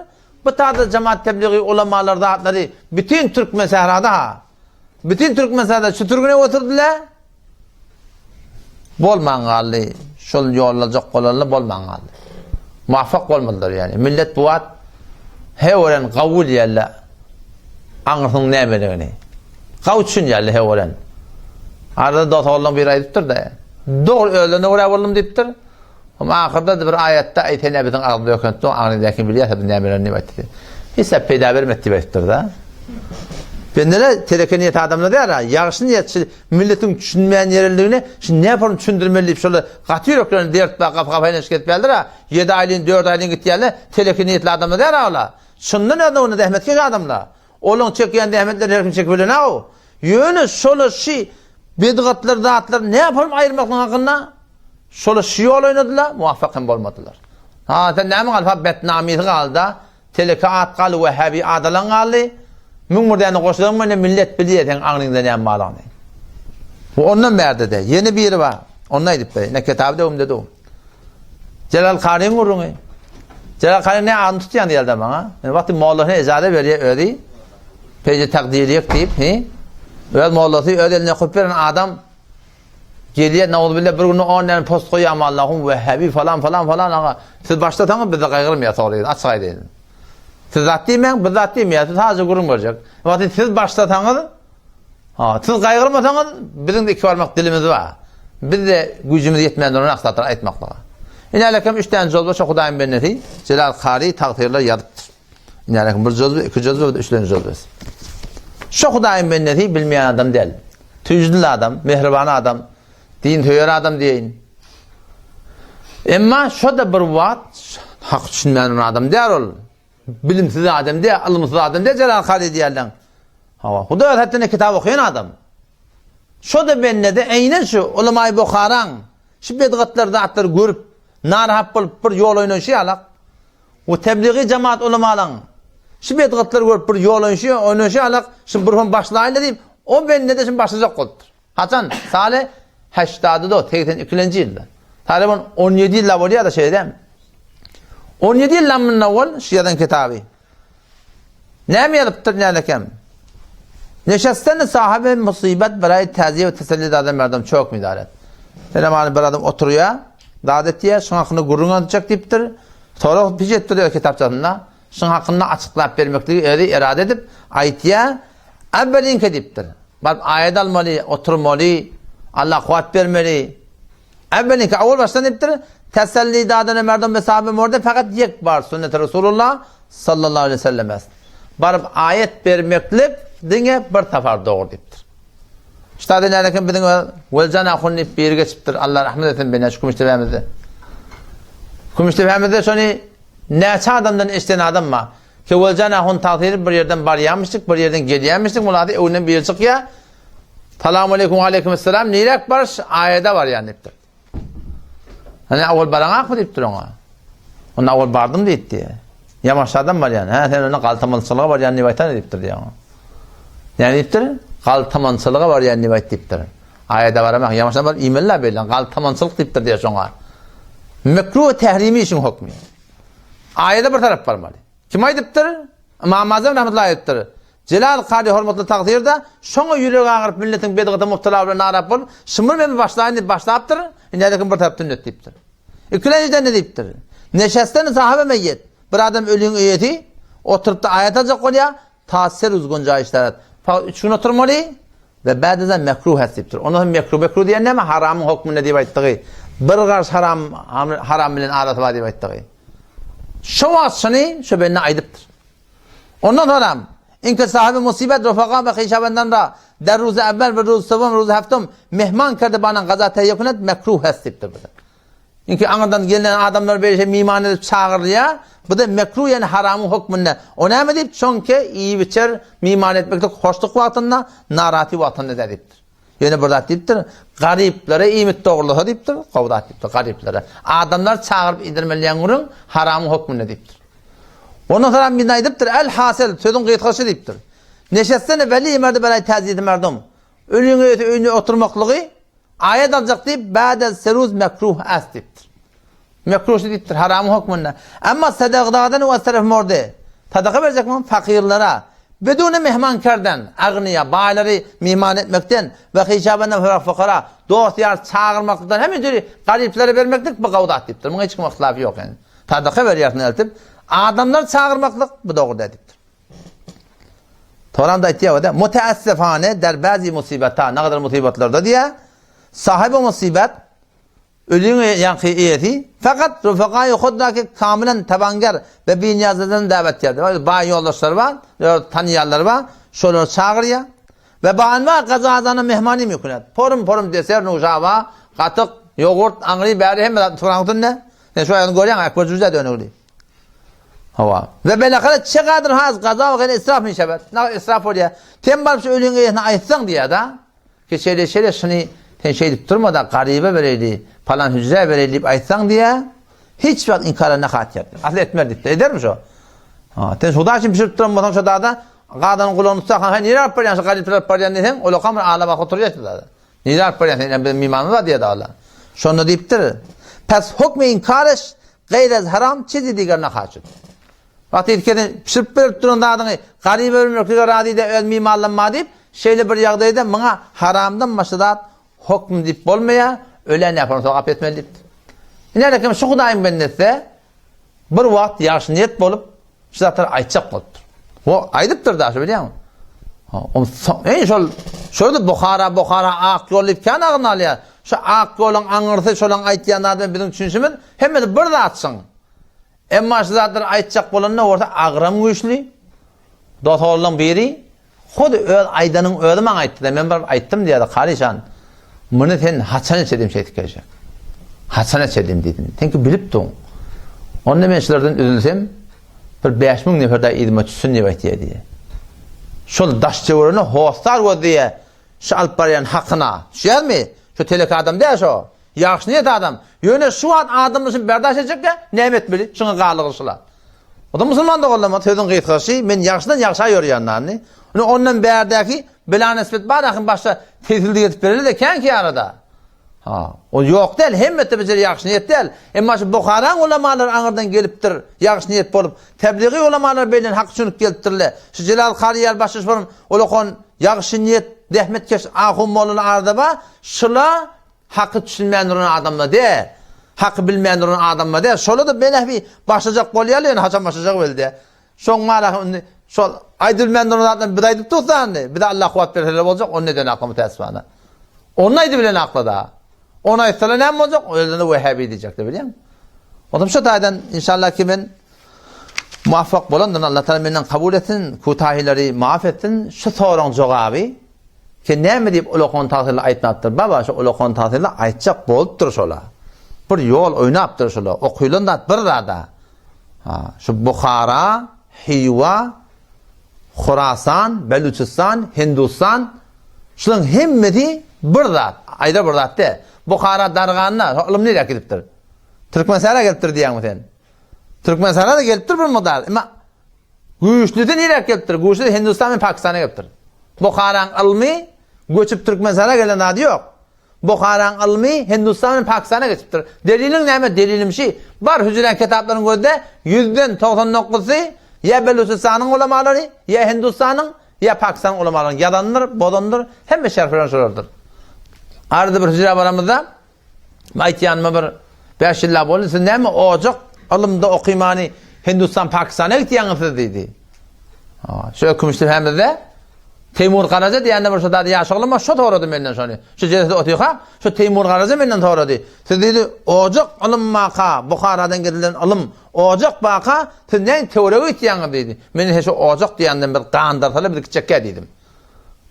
Bu taýda jemaat tebligi ulamalar zatlary bütin türkmen sährada ha. Bütin türkmen sährada çütürgine oturdylar. Bolman galdy. Şol ýollajak bolanlar bolman galdy. Muvaffak bolmadylar ýani. Millet bu wagt hewren gawul ýerle aňyrsyň nämeligini. Gaw üçin ýerle hewren. Arada dost oglan biri aýdypdyr-da. Dogry özlerine görä boldum diýipdir. Hem ahyrda-da bir aýatda, Eý, sen-ä biziň agzymyzy ökentdiň, aňryňdakyny bilýärsiň, biz nämeler diýip aýtdy. Hiç zat peýda bermedi diýip aýdypdyr-da. Bendele teleke niýet adamlar däl-a, ýagşy niýetçi milletiň düşünmeýän ýerligini şu näpurun düşündirmeli diýip şolar gaty ýüreklerinde dert bar, gapy-gapy aýlanyşyp gezip ýalydyr-a. Ýedi aýlyn, dört aýlyn gitýärler, teleke niýetli adamlar däl-a olar. Çyndan özüne zähmetkeş adamlar. Olaň çekýän zähmetlerini her kim çekip bilenok. Ýöne şolar şi bidgatlar zatlar näpurun aýyrmaklyk hakynda Şolar şu ýol oýnadylar, muvaffak hem bolmadylar. Ha, sen näme galdy? Ha, betnamysy galdy-da. Teleke at galdy, wehhabi adalan galdy. 1001 däne goşulaň meni millet bilýär seň aňryňda näme barlygyny. Bu ondan bärde-de ýene biri bar. Onda aýdyp bereýin. Ne kitaby döwümde du. Jelal Karyň gürrüňi. Jelal Kary ne adyny tutýan diýildi maňa. Men wagty mollasyna ejaza berýär özi. Peje takdiriýek diýip, he? Öz mollasy öz eline okup beren adam Gelýär nauzubilla bir günde on däne post goýýar Allahum wehhabi falan falan falan aga siz başlasaňyz bizde gaýgyrmaýar soraýyn açyk aýdaýyn. Siz zat diýmäň biz zat diýmeýäs biz sadece gürrüň berjek. Wagty siz başlasaňyz ha siz gaýgyrmasaňyz biziň de iki barmak dilimiz bar. Bizde güýjümiz ýetmän duran aksatlar aýtmaklyga. Ine üç däne jozba şo Hudaýyň bendesi Jelal Kary tagsyrlar ýazypdyr. Ine bir jozbe, iki jozbe, üçlenji jozbesi. Şo Hudaýyň bendesi bilmeýän adam däl. Tüýjüdil adam, mähriban adam, din söýer adam diýeýin. Emma şo-da bir wagt hak düşünmän bir adam däl ol. Bilimsiz adam däl, ylymsyz adam däl Jelal Kary diýýärler. Hawa, Hudaý öz hatdyna kitap okaýan adam. Şo-da bende-de eýnen şu ulamaý Buharaň şu bedgatlar zatlary görüp, narahat bolup bir ýol oýnaýşy ýalak. We tebligi jemaat ulamalaň şu bedgatlary görüp bir ýol oýnaýşy, oýnaýşy ýalak, şu bir hom başlaýynda diýip, o bende-de şuny başlajak bolupdyr. Haçan? Sale heştady do, 82-nji ýylda. Talyban 17 ýylla bolýar-da şeýle dämi? 17 ýyldan mundan owal şu ýazan kitaby. Näme ýazypdyr nälekem? Neşesten sahibi musibet beraý täziye we teselli dadan merdum çok midaret. Selamany bir adam oturýar, zat etýär, şuň hakynda gürrüň aýtjak diýipdir. Sorag piç etdir diýär kitapçasynda. Şuň hakynda açyklap bermekligi özi erade edip aýtýar. Äwwelinki diýipdir. Baryp aýat almaly, oturmaly, Allah kuwwat bermeli. Äwwelinki awal başdan diýipdir. Teselli dadana merdum mesabe morde fakat ýek bar sünnet Resulullah sallallahu aleyhi ve sellem est. Baryp aýat bermeklik diňe bir sapar dogry diýipdir. Ştada nälekin biziň Weljan ahun diýip biri geçipdir. Allah rahmet etsin beni şu Kümüştepemizde. Kümüştepemizde şony näçe adamdan eşden adam bar. Keweljan ahun tagsyry bir ýerden barýarmyşdyk, bir ýerden gelýärmişdik, mulasy öňünden biri çykýar. Salam aleýkum, aleýkum esselam, niräk baryş, aýada barýan diýipdir. Hani awal baraňakmy diýipdir oňa. Onda awal bardym diýipdi. Ýamaşadan barýan. Hä, sen onda galtamançylyga barýan diýip aýtana diýipdir diýýär oňa. Näme diýipdir? Galtamançylyga barýan diýip aýt diýipdir. Aýada baramak, ýamaşadan baryp iýmeli-la beýle, galtamançylyk diýipdir diýýär şoňa. Mekruh tährimi işiň hökmi. Aýada bir tarap barmaly. Kim aýdypdyr? Ymam Azam rahmetullahi aýdypdyr. Jelal Kary hormatly tagsyr-da şoňa ýüregi agyryp milletiň bedgata mubtala bilen narahat bolup, şumur men başlaýyn diýip başlapdyr, indi kim bir tarap sünnet diýipdir. Ikilenjiden ne diýipdir? Neşesten sahabe meýet. Bir adam ölüň eýesi oturyp-da aýat aljak bolýar, ta ser uz gunjaýyş darat. Fakat üç gün oturmaly we bädeden mekruh es diýipdir. Ondan soň mekruh mekruh diýen näme? Haramyň hökmünde diýip aýtdygy. Bir garş haram haram bilen arasy bar diýip aýtdygy. Şo wagt şuny şo bende aýdypdyr. Ondan soňam inki sahibi musibet rufaka we hyşabendan ra der ruzy evvel we ruzy sewwum ruzy heftum mehman kerde banan gaza tehýe kunet mekruh es diýipdir bu. Çünki aňyrdan gelnen adamlar beýle miman edip çagyrylýar. Bu-da mekruh ýagny haramyň hökmünde. O näme diýip, çonki iýip-içer, miman etmeklik hoşluk wagtynda, narahaty wagtynda däl diýipdir. Ýöne bir zat diýipdir, garyplara iýmit dogrulasa diýipdir, gowy zat diýipdir, garyplara. Adamlar çagyryp iýdirmeli gürrüň haramyň hökmünde diýipdir. Ondan soň hem birini aýdypdyr, El-hasyl, sözüň gysgasy diýipdir. Neşestene weli merdi belaý täziti merdum. Ölüň öýüne öýünde oturmaklygy Aýat aljak diýip, ba'del seruz mekruh as diýipdir. Mekruh şu diýipdir, haramyň hökmünde. Emma sadagdadan we taraf morde. Sadaka berjekmi? Fakirlere. Bedune mehman kerden, agniýa, baýlary mehman etmekden we hyşabandan farah fukara, dost ýar çagyrmaklykdan hem ötri garyplara bermeklik bu gowy zat diýipdir. Muňa hiç kim yhtilafy ýok ýani. Sadaka berýärsiň eltip, adamlary çagyrmaklyk bu dogry däl diýipdir. Toramda aýtýar da, Muteessefane der bäzi musibeta, nagadar musibatlarda diýýär, sahibi musibet ölüň ýaňky eýesi fakat rufakaýy hudnaki kamilen tabanger we binýazadan dawet edýär. Baý ýoldaşlary bar, tanýanlary bar, şolary çagyrýar. We banwa gazazana mehmani mükünet. Porum porum deser nuşaba, gatyk, ýogurt, aňry bäri hemme zat turan üstünde. Sen şu aýagyny görýäň, Ekber jüzä dönügli. Hawa. Ve belakara çegadyr haz gaza we israf min şebet. Na israf bolýar. Sen baryp şu ölüň eýesine aýtsaň diýýär da. Ki şeýle şeýle şuny sen şeýdip durma da garyba bereýli, palan hüjrä bereýli diýip aýtsaň diýýär. Hiç wagt inkara ne hatýar. Asla etmez diýip. Edermi şo? Ha, sen huda üçin bişirip duran bolsaň şo dada gazanyň gulagyny tutsa, ha nirä alyp barýaň şu garyplara alyp barýan diýseň, olakam bir ala bak oturýar şu dada. Nirä alyp barýaň sen, biziň mimanymyz bar diýýär dada. Şonda diýipdir, Pes hukmy inkareş gaýrez haram çizi diger nahaçyt. Wagt ýetken pişirip berip duran zadyňy garyp bermeklige razy de öz mimanlanma diýip, şeýle bir ýagdaýda muňa haramdan başga zat hukm diýip bolmaýar, ölen ýapan sogap etmeli diýipdir. Ine kim şu Hudaýyň bendesi Bir wagt ýagşy niýet bolup, şu zatlary aýtjak bolupdyr. O aýdypdyr da, şu bilýäňmi? Eý şol şol Buhara, Buhara ak ýol diýip kän agyny alýar. Şu ak ýoluň aňyrsy şolaň aýtýan zady bilen biziň düşünişimiz hemmesi bir zatçyň. Emma şu zatlary aýtjak bolanda bolsa agram güýçli. Dost-oglanlaryň biri Hut öz aýdanyň özi maňa aýtdy-da, men baryp aýtdym diýýär-de, Karyşan, muny sen haçan içedim şeýdip geljek? Haçana çenli diýdim. Seňki bilip duň. Onda men şulardan üzülsem, bir 5000 nefer daýy yzyma düşsün diýip aýtýar diýýär. Şol daş töweregine hossar gözleýär. Şu alyp barýan hakyna. Düşýärmi? Şu telek adam däl şo. Ýagşy niýet adam. Ýöne şu wagt adamlar şuny berdaş etjekkä, näme etmeli? Şuňa galygyr şula. O da musulman doganlarym, sözüň gysgasy, men ýagşydan ýagşa ýörýän dany. Ine ondan bärdäki bela-nisbet bar ahym başda tesildi getip bereli-de känki arada. Ha, o ýok däl, hemmesi bir ýagşy niýet däl. Emma şu Buharaň ulamalary aňyrdan gelipdir, ýagşy niýet bolup, tebligi ulamalar beýlen hak düşünip gelipdirle. Şu Jelal Kary ýaly başda şu ulakan ýagşy niýet, zähmetkeş ahun mollalar arada bar, şula Haky düşünmän duran adamlar däl. Haky bilmän duran adamlar däl. Şola-da benäbi başlajak bolýarlar ýöne haçan başlajak belli däl. Şoň mala indi şol aýdylmän duran zatlary biz aýdyp dursa indi bize Allah kuwwat berseler boljak ony neden akla mütäsifana. Ony aýdybilen akla-da. Ony aýtsalar näme boljak? Özlerine wehhabi diýjekler bilýäňmi? Onsoň şu taýdan inşallah ki men muvaffak bolandyryn Allah Taala menden kabul etsin, kutahileri maaf etsin. Şu soraň jogaby Sen näme diýip ulakan tagsyly aýtmapdyr? Baba, şu ulakan tagsyly aýtjak bolupdyr şola. Bir ýol oýnapdyr şola. Okylan zat bir zada. Ha, şu Buhara, Hywa, Horasan, Belüçistan, Hindustan şularyň hemmesi bir zat. Aýra bir zat däl. Buhara darganda şo ylym nirä gidipdir? Türkmenistana gelipdir diýýäňmi sen? Türkmenistana da gelipdir bir mukdar. Emma Güýçlüsi nirä gelipdir? Güýçlüsi Hindistan bilen Pakistana gelipdir. Buharaň ylmy göçüp Türkmenistana gelen zady ýok. Buharaň ylmy Hindistan bilen Pakistana geçipdir. Deliliň näme? Delilim şi, bar hüjräň kitaplaryny gözle, ýüzden 99-sy ýa Belüçistanyň ulamalary, ýa Hindistanyň, ýa Pakistanyň ulamalarynyň ýazandyr, bozandyr, hemme şerhleri şolardyr. Arada bir hüjrä baramyzda Aýtýanyma bir bäş ýyllap boldy, siz näme ojak ylymda okymany Hindistan, Pakistana gitýäňiz siz diýdi. Şu ökümüşdürämizde Teýmur Garaja diýende bir şu zady ýaş oglan bar, şo sorady menden şony. Şu jelesede otyrka, şu Teýmur Garaja menden sorady. Siz diýdi, ojak ylym baka, Buharadan getirilen ylym, ojak baka, siz näme töwerege gitýäňiz diýdi. Men he şu ojak diýenden bir gandyrsalar biz gitjekkä diýdim.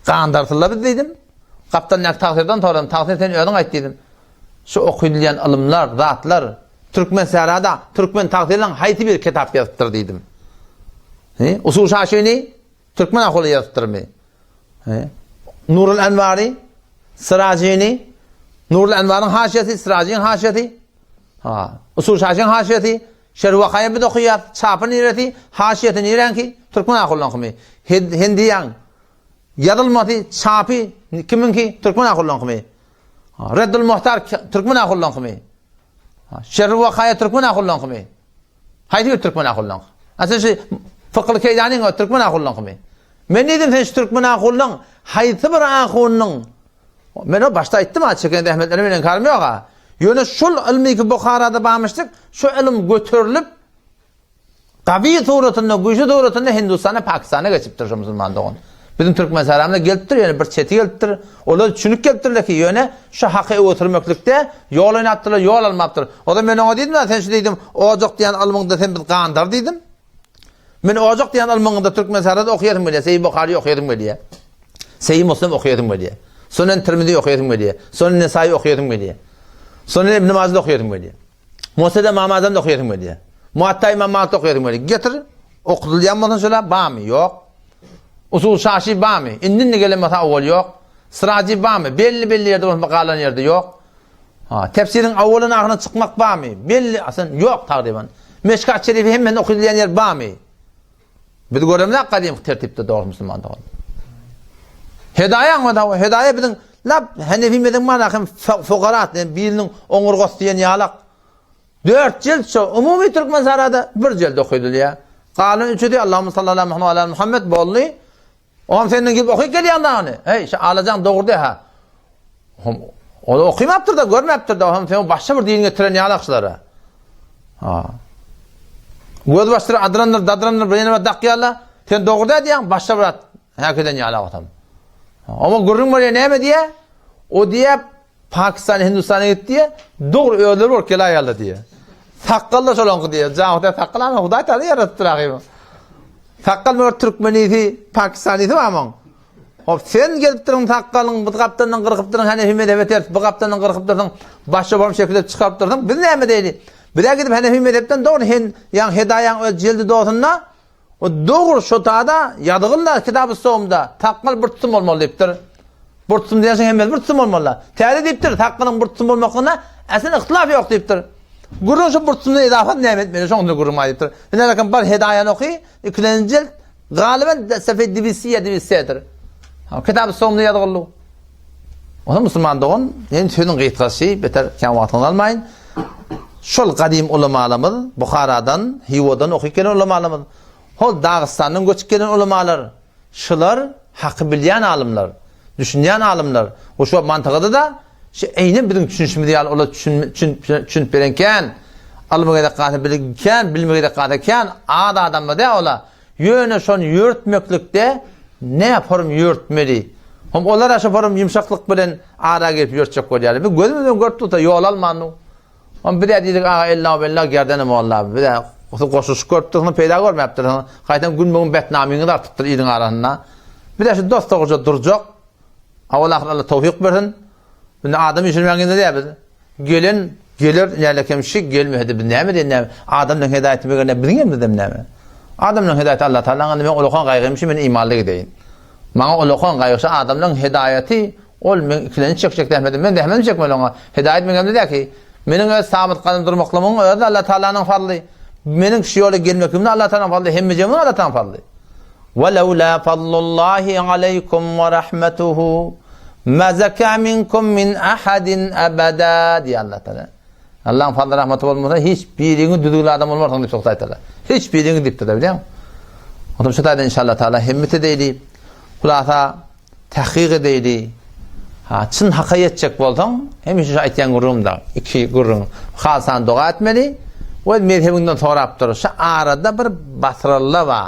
Gandyrsalar biz diýdim. Gapdalyndaky tagsyrdan soradym, Tagsyr sen özüň aýt diýdim. Şu okadylýan ylymlar, zatlar Türkmen sährada türkmen tagsyrlaryň haýsy biri kitap ýazypdyr diýdim. He? Usul Şaşyny türkmen ahuly ýazypdyrmy? He? Nurul Enwary, Syrajyny, Nurul Enwaryň haşiýesi, Syrajyň haşiýesi, ha, Usul Şaşyň haşiýesi, Şerwakaýa biz okaýas, çapy niresi, haşiýesi niräňki? Türkmen ahulynyňkymy? Hendiýaň Ýazylmasy, çapy kimiňki? Türkmen ahullaňkymy? Reddül Muhtar türkmen ahullaňkymy? Şerri Wakaýa türkmen ahullaňkymy? Haýsy bir türkmen ahullaňky? A sen şu Fykhyl Keýdanyň türkmen ahullaňkymy? Men diýdim sen şu türkmen ahullaň haýsy bir ahunyň Men o başda aýtdym ha çeken zähmetleri meniň karym ýok ha. Ýöne şul ylmy ki Buharada barmyşdyk, şu ylym göterilip Gawy suratynda, güýçli suratynda Hindistana, Pakistana geçipdir şu musulman dogan. Biziň Türkmenistanymyza gelipdir, ýöne bir çeti gelipdir. Olar düşünip gelipdirler ki, ýöne şu haky öňe sürmeklikde ýol oýnapdyrlar, ýol almapdyr. O da men oňa diýdim, sen şu diýdim, ojak diýen ylmyňda sen biz gandar diýdim. Men ojak diýen ylmyňda Türkmenistanda okaýasym gelýär, Seýi Buhary okaýasym gelýär. Seýi Muslim okaýasym gelýär. Sunan Tirmizi okaýasym gelýär. Sunan Nesai okaýasym gelýär. Sunan Ibn Majah okaýasym gelýär. Musned Imam Azamda okaýasym gelýär. Muatta Imam Malikde okaýasym gelýär. Getir, okudylýan bolsa şola barmy? Ýok. Usul Şaşy barmy? Indi-indi gelen bolsa owal ýok. Syrajy barmy? Belli-belli ýerde bolsa galan ýerde ýok. Ha, tefsiriň awalyn ahyryna çykmak barmy? Belli, aslyn ýok tagryban. Meşkat Şerifi hemmesini okudylýan ýer barmy? Biz göremzok gadymky tertipde dogry musulman dogan. Hedaýa aňmada, hedaýa biziň lap Hanefi mezhebi mana hem fugarat, yani biriniň oňurgasy diýen ýalak. Dört jilt şu umumy türkmen sarada bir jilt okudylýar. Galan üçüsi Allahumma salli ala Muhammed ala Muhammed boldy. Oňam senden gelip okyp gelýän dagny. Heý, şu alajaň dogry ha. Hom ol okymapdyr da, görmäpdir da, hom sen başga bir din getiren ýalakçylara. Ha. Göz başdyr, adyrandyr, dadyrandyr, bir ýene bir dakýarlar. Sen dogry da diýýäň, başga bir at häkeden ýalak otam. Oňa gürrüň bolýar näme diýýär? O diýýär, Pakistan, Hindistana gitdi diýýär, dogry özleri bolup geläýerler diýýär. Sakgal da şolaňky diýýär. Jan Hudaý sakgal ana Hudaý Taala ýaradypdyr ahyry. Sakgal bir türkmenisi, pakistanisi bar muň. Hop, sen gelipdiriň sakgalyň bu gapdalyndan gyrkypdyryn Hanefi mezhebe ters, bu gapdalyndan gyrkypdyrsyň, baş çopan şekilde çykarypdyrsyň. Biz näme diýeli? Biz-ä gidip Hanefi mezhepden dogry hen ýaň Hedaýaň öz jeldi dosunda o dogry şo tada ýazygynda kitaby sowumda sakgal bir tutum bolmaly diýipdir. Bir tutum diýen hemmesi bir tutum bolmaly. Täze diýipdir, sakgalyň bir tutum bolmaklygyna äslen yhtylaf ýok diýipdir. Gürrüň şu bir tutumdan izafa näme etmeli, şoň gürrüň bar diýipdir. Ine rakam bar Hedaýany oky, ikilenji jilt Galyban sefeý dibisi dibisedir. Kitaby sowumda ýazgyldy. Onda musulman dogan, men sözüň gysgasy, beter kän wagtyňyzy almaýyn. Şol gadym ulamalarymyz Buharadan, Hiwadan okyp gelen ulamalarymyz, hol Dagystandan göçüp gelen ulamalar, şular haky bilýän alymlar, düşünýän alymlar. We şu mantygada-da şu eýne biziň düşünişimiz ýaly olar düşünip beren kän, ylmy gerek galsa bilim kän, bilimi gerek galsa kän, az adamlar däl olar. Ýöne şony ýörtmeklikde nä forum ýörtmeli? Hom olar-a şo forum ýumşaklyk bilen ara girip ýörtjek bolýarlar. Biz gözümiz bilen görüp dursa ýol almandy. Hom biz-ä diýdik aga ella bella gerdene molla. Biz-ä siz goşulyşyk görüp dursuňyz peýda görmäpdirsiňiz. Gaýtam gün-bugün betnamyňyz artypdyr iliň arasynda. Biz-ä şu dost-dogruja durjak. Awal-ahyr Alla towfyk bersin. Indi adam üýşürmäň däl biz. Gelen geler nälekem şi gelmese-de biz näme diýen näme adamlaryň hedaýaty meger näme biziň elimizde näme adamlaryň hedaýaty Allah Tagalaň elinde men ulakan gaýgym şi men imanly gideýin maňa ulakan gaýgy şi adamlaryň hedaýaty ol men ikilenç çekjek zähmetim men zähmetimi çekmeli oňa hedaýat meň elimde däl ki meniň öz sabyt gadam durmaklygymyň özi Allah Tagalanyň fazly meniň şu ýola gelmekligim-de Allah Tagalanyň fazly hemmejigimiň Allah Tagalanyň fazly Welewlâ fadlullâhi aleýkum we rahmetuhu ma zekâ minkum min ahadin ebedâ diýýär Allah Tagala. Allahyň fazly rahmaty bolmasa hiç biriňiz düzgün adam bolmarsyňyz diýip Hudaý Tagala. Hiç biriňiz diýipdir-de bilýäňmi? Oturyp şu taýdan inşallah Tagala himmet edeýli. Hulasa Tahkyk edeýli. Ha, çyn haka ýetjek bolsaň, hemişe şu aýtýan gürrüňim-de, iki gürrüň. Halsan doga etmeli we mezhebiňden sorap dur. Şu arada bir basyralla bar.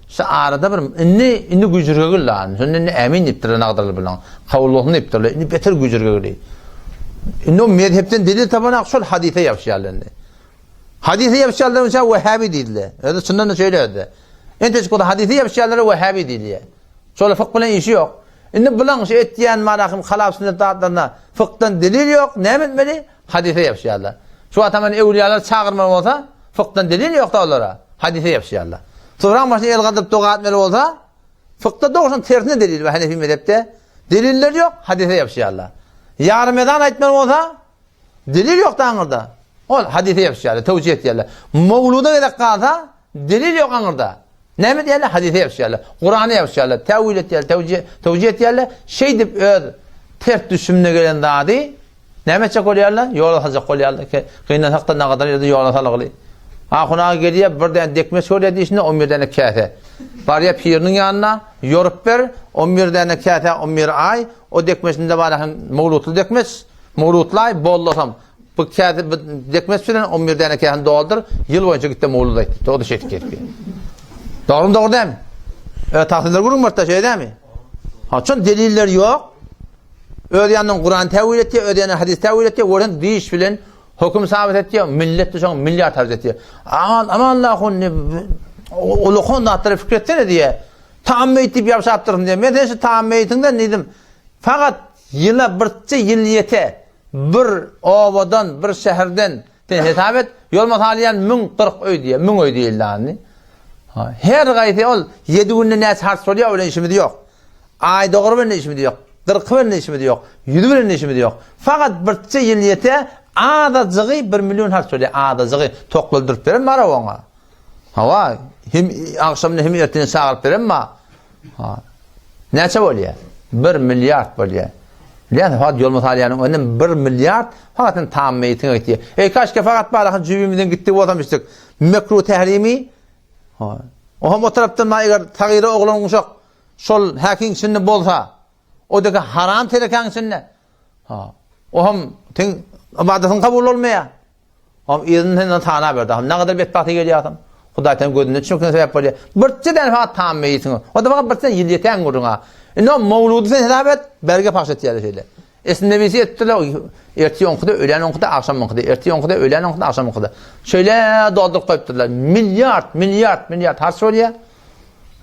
Şu arada bir indi indi güjürgegil la. Şunda indi ämin diýipdirler nagdyrly bilen. Kabul bolsun diýipdirler. Indi beter güjürgegili. Indi o mezhepden delil tapanak şol hadise ýapyşýarlar indi. Hadise ýapyşýarlar üçin wehhabi diýdiler. Özi çyndan da şeýle özi. Enteç bu hadise ýapyşýarlara wehhabi diýilýär. Şola fykh bilen işi ýok. Indi bulaň şu etýän marahym halap sünnet zatlaryna fykdan delil ýok, näme etmeli? Hadise ýapyşýarlar. Şu wagt hem öwliýalary çagyrmaly bolsa, fykdan delil ýok-da olara, hadise ýapyşýarlar. Sufraň başyna el galdyryp doga etmeli bolsa, fykda dogrusynyň tersine delil bar Hanefi mezhepde. Deliller ýok, hadise ýapyşýarlar. Ýarym ezan aýtmaly bolsa, delil ýok-da aňyrda. Ol hadise ýapyşýarlar, tewjih etýärler. Mowluda gezek galsa, delil ýok aňyrda. Näme diýerler? Hadise ýapyşýarlar. Kurana ýapyşýarlar. Täwil etýärler, tewjih, tewjih etýärler. Şeýdip öz ters düşümine gelen zady näme etjek bolýarlar? Ýola saljak bolýarlar. Gynansak-da nagadar ýerde ýola salgyly. Ahun aga gelýär, bir däne dekmeç görýär dişinde, on bir däne käse. Barýar piriniň ýanyna, ýorup ber, on bir däne käse, on bir aý, o dekmeçinde bar hem mowlutly dekmeç, mowlutly aý, bollasam. Bu käse bu dekmes bilen 11 däne käseni doldur, ýyl boýunça gitde mowlud aýt. O da şeýdip gelip. Dogrymy dogry dämi? E, tagsylar gürrüň berdi, şeýle dämi? Haçan deliller ýok. Öz ýanyndan Kuran täwil etdi, öz ýanyndan hadis täwil etdi, görsen diş bilen höküm sabit etdi, millet düşen milliard harç etdi. Aman aman Allahun ulukan zatlary fikir etsene diýe. Tam meýit diýip ýapşapdyryn diýe. Men sen şu tam meýitiňden diýdim. Fakat ýyla birçe ýyl ýete Bir obadan, bir şäherden sen hesap et, ýolmasa alýan 1040 öý diýýär, 1000 öý diýildi indi. Her gaýsy ol 7 günde näçe harç bolýar, bilen işimiz ýok. Aý dogry bilen işimiz ýok. 40 bilen işimiz ýok. 100 bilen işimiz ýok. Fakat birçe ýyl ýete azajygy 1 million harç bolýar, azajygy toklandyryp beren bar oňa. Hawa, hem agşamyna hem ertine çagyryp beren bar. Ha. Näçe bolýar? 1 milliard bolýar. Bilýän, fakat ýol mysalýanyň önden 1 milliard fakat sen tam meýitiňe gitýär. Eý, kaşke fakat barahan jübimizden gitdi bolsam içdik. Mekruh tährimi. Ha. O hem o tarapdan ma eger sagyra oglan uşak şol häkiň içinde bolsa, o deke haram terekäň içinde. Ha. O hem ten ibadatyň kabul bolmaýar. Hom yzyny senden sana berdi. Hom nägadar betbagty gelýärsiň. Hudaý seniň gözünden düşmekine sebäp bolýar. Birçe däne fakat tam meýisiň. O da fakat birçe ýyl ýetäň gürrüň ha. Indi o mowludy sen hesap et, berge pahş etýärler şeýle. Esnebisi etdiler, ertir oňkuda, öýlän oňkuda, agşam oňkuda, ertir oňkuda, öýlän oňkuda, agşam oňkuda. Şeýle dolduryp goýupdyrlar. Milliard, milliard, milliard harç bolýar.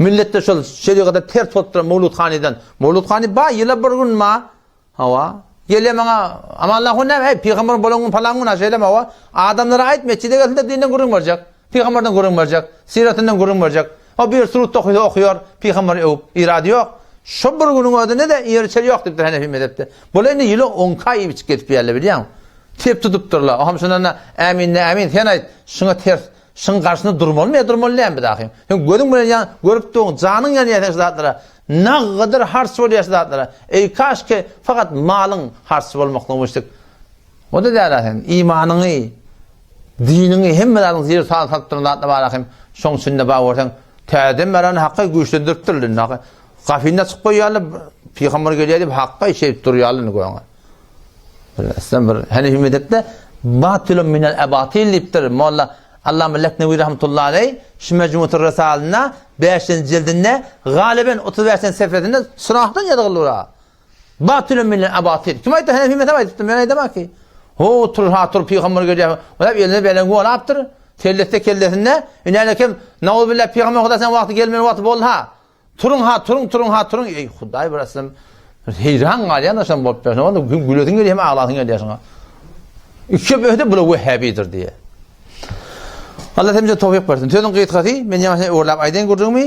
Milletde şol şerigata ters bolup duran Mowlud hanydan. Mowlud hany ba ýyla bir gün ma. Hawa. Gelýär maňa Amanullah hun näme? Eý, pygamber bolan gün palan gün ha şeýlemi hawa. Adamlara aýt metjide gelsin-de dinden gürrüň berjek. Pygamberden gürrüň berjek. Syratyndan gürrüň berjek. O bir surut okysa okaýar, pygamberi öwüp, irady ýok. Şo bir günüň özünde-de iýer-içer ýok diýipdir Henefi mezhepde. Bular indi ýyla onka iýip-içip gezip ýörler bilýäňmi? Tep tutupdyrlar. Oňam şondan-da ämin-de ämin, sen aýt, şuňa ters, şuň garşysyna durmalymy ýa durmaly dälmi biz ahym? Sen gözüň bilen ýa görüp durň, janyň ýanýar sen şu zatlara. Nagydyr harç bolýar şu zatlara. Eý kaşki fakat malyň harç bolmaklygy müşrik. O-da däl-ä sen, imanyňy, Diniňi hemme zadyň zir sal salyp duran zatlar bar ahym. Şoň içinde bar görseň, täzeden bäri ony hakga güýçlendiripdirler indi haky. Gapyny açyp goýýarlar, pygamber gelýär diýip hakga şeýdip durýarlar indi göňe. Sen bir Hanefi mezhepde batylun minel ebatil diýipdir Molla Allama Leknewi rahmetullahi aleý şu Mejmutur Resalynda 5-nji jildinde galyben 35-nji sefresinde surahdan ýazgylyr. Batylun minel abatil. Kim aýtdy? Hanefi mezhep aýdypdyr. Men aýdamok ki. Ho, tur, ha, tur, pygamber gelýär. Olar eline belen golapdyr. Sellese kellesinde. Ine kim? Nauzbillah pygamber Huda sen wagty gelmeli wagty boldy ha. Turuň ha, turuň, turuň ha, turuň. Eý, Hudaý bir aslym. Heýran galýan şam bolup bersin. Onda hem gülesiň gelýär, hem aglasyň gelýär şoňa. Iki öde bula wehhabidir diýe. Allah hemze towfik bersin. Sözüň gysgasy, men ýaňy sen öwürläp aýdaýyn gürrüňimi.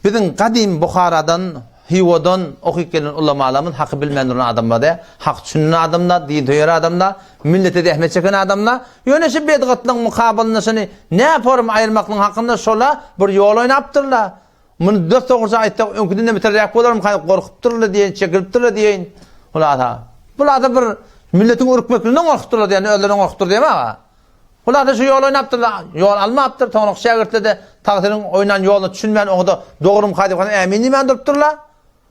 Biziň gadym Buharadan, Hywadan okyp gelen ulamalarymyz haky bilmän duran adamlar däl. Hak düşünen adamlar, din söýer adamlar, millete zähmet çeken adamlar. Ýöne şu bedgatlygyň mukabylynda şuny näform aýyrmaklygyň hakynda şola bir ýol oýnapdyrlar. Muny dos-dogruça aýtsak öňküden-de beterräk bolarmyka diýip gorkupdyrlar diýeýin, çekilipdirler diýeýin. Hulasa, bulada bir milletiň ürkmekliginden gorkupdyrlar diýen, özlerinden gorkupdyr diýemok aga. Hulasa şu ýol oýnapdyr-da, ýol almapdyr, soňraky şägirtler-de tagsyryň oýnan ýoluna düşünmän, oňa-da dogrumyka diýip, ämin diýmän durupdyrlar.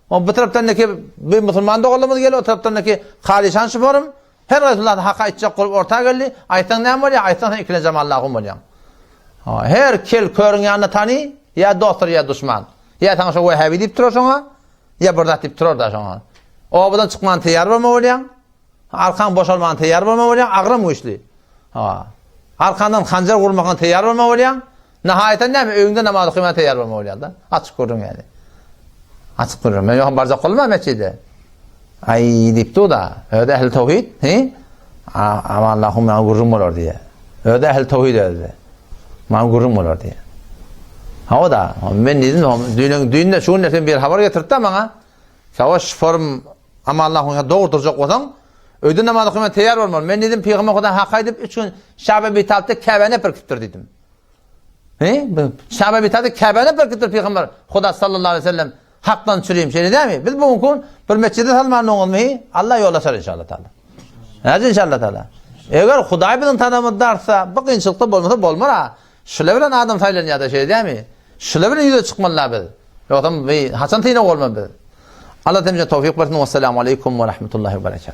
O bu tarapdan-da bir musulman doganlarymyz geldi, o tarapdan-da Kalyşan şuporym, her haýsy zady hak aýtjak bolup orta geldi. Aýtsaň näme bolýar? Aýtsaň sen ikilenji Allahum bolýaň. Her kel körüň ýanynda tany, ýa dostdur, ýa duşman. Ýa saňa şo wehhabi diýip durar şoňa, ýa bir zat diýip durar-da şoňa. Obadan çykman taýýar bolma bolýaň. Arkaň boşalman taýýar bolma bolýaň, agram güýçli. Ha. Arkandan hanjar gurmakan taýýar bolma bolýaň. Nahaýatan näme, öýüňde namaz okaman taýýar bolma bolýar-da. Açyk gürrüň ýaly. Açyk gürrüň. Men ýoham barjak bolma metjide. Aý diýip dur-da. Özi ähli towhid, he? Aman Allahum maňa gürrüň bolar diýýär. Özi ähli towhid özi. Maňa gürrüň bolar diýýär. Hawa-da, men diýdim, düýn düýn-de şu gün sen bir habar getirdi-de maňa. Savaş form Aman Allahyň dogry durjak bolsaň, öýde namaz okaman teýýar bolmaly. Men diýdim, Pygamber Huda hak aýdyp, üç gün Şabe Bitalpda Käbäni berkipdir diýdim. He? Şabe Bitalpda Käbäni berkipdir Pygamber Huda sallallahu aleyhi ve sellem. Hakdan çürüyim şeýle dämi? Biz bu gün bir metjide salman oňmy? Allah ýol açar inşallah taala. Näce inşallah taala. Eger Hudaý biziň tanamyzda dartsa, bu kynçylykda bolmasa bolmar ha. Şular bilen adam saýlanýar-da şeýle dämi? Şular bilen ýüze çykmaly biz. Ýogsam haçan synag bolmaly biz? Allah hemmämize towfik bersin. Wessalamu aleýkum we rahmetullahi we berekatuh.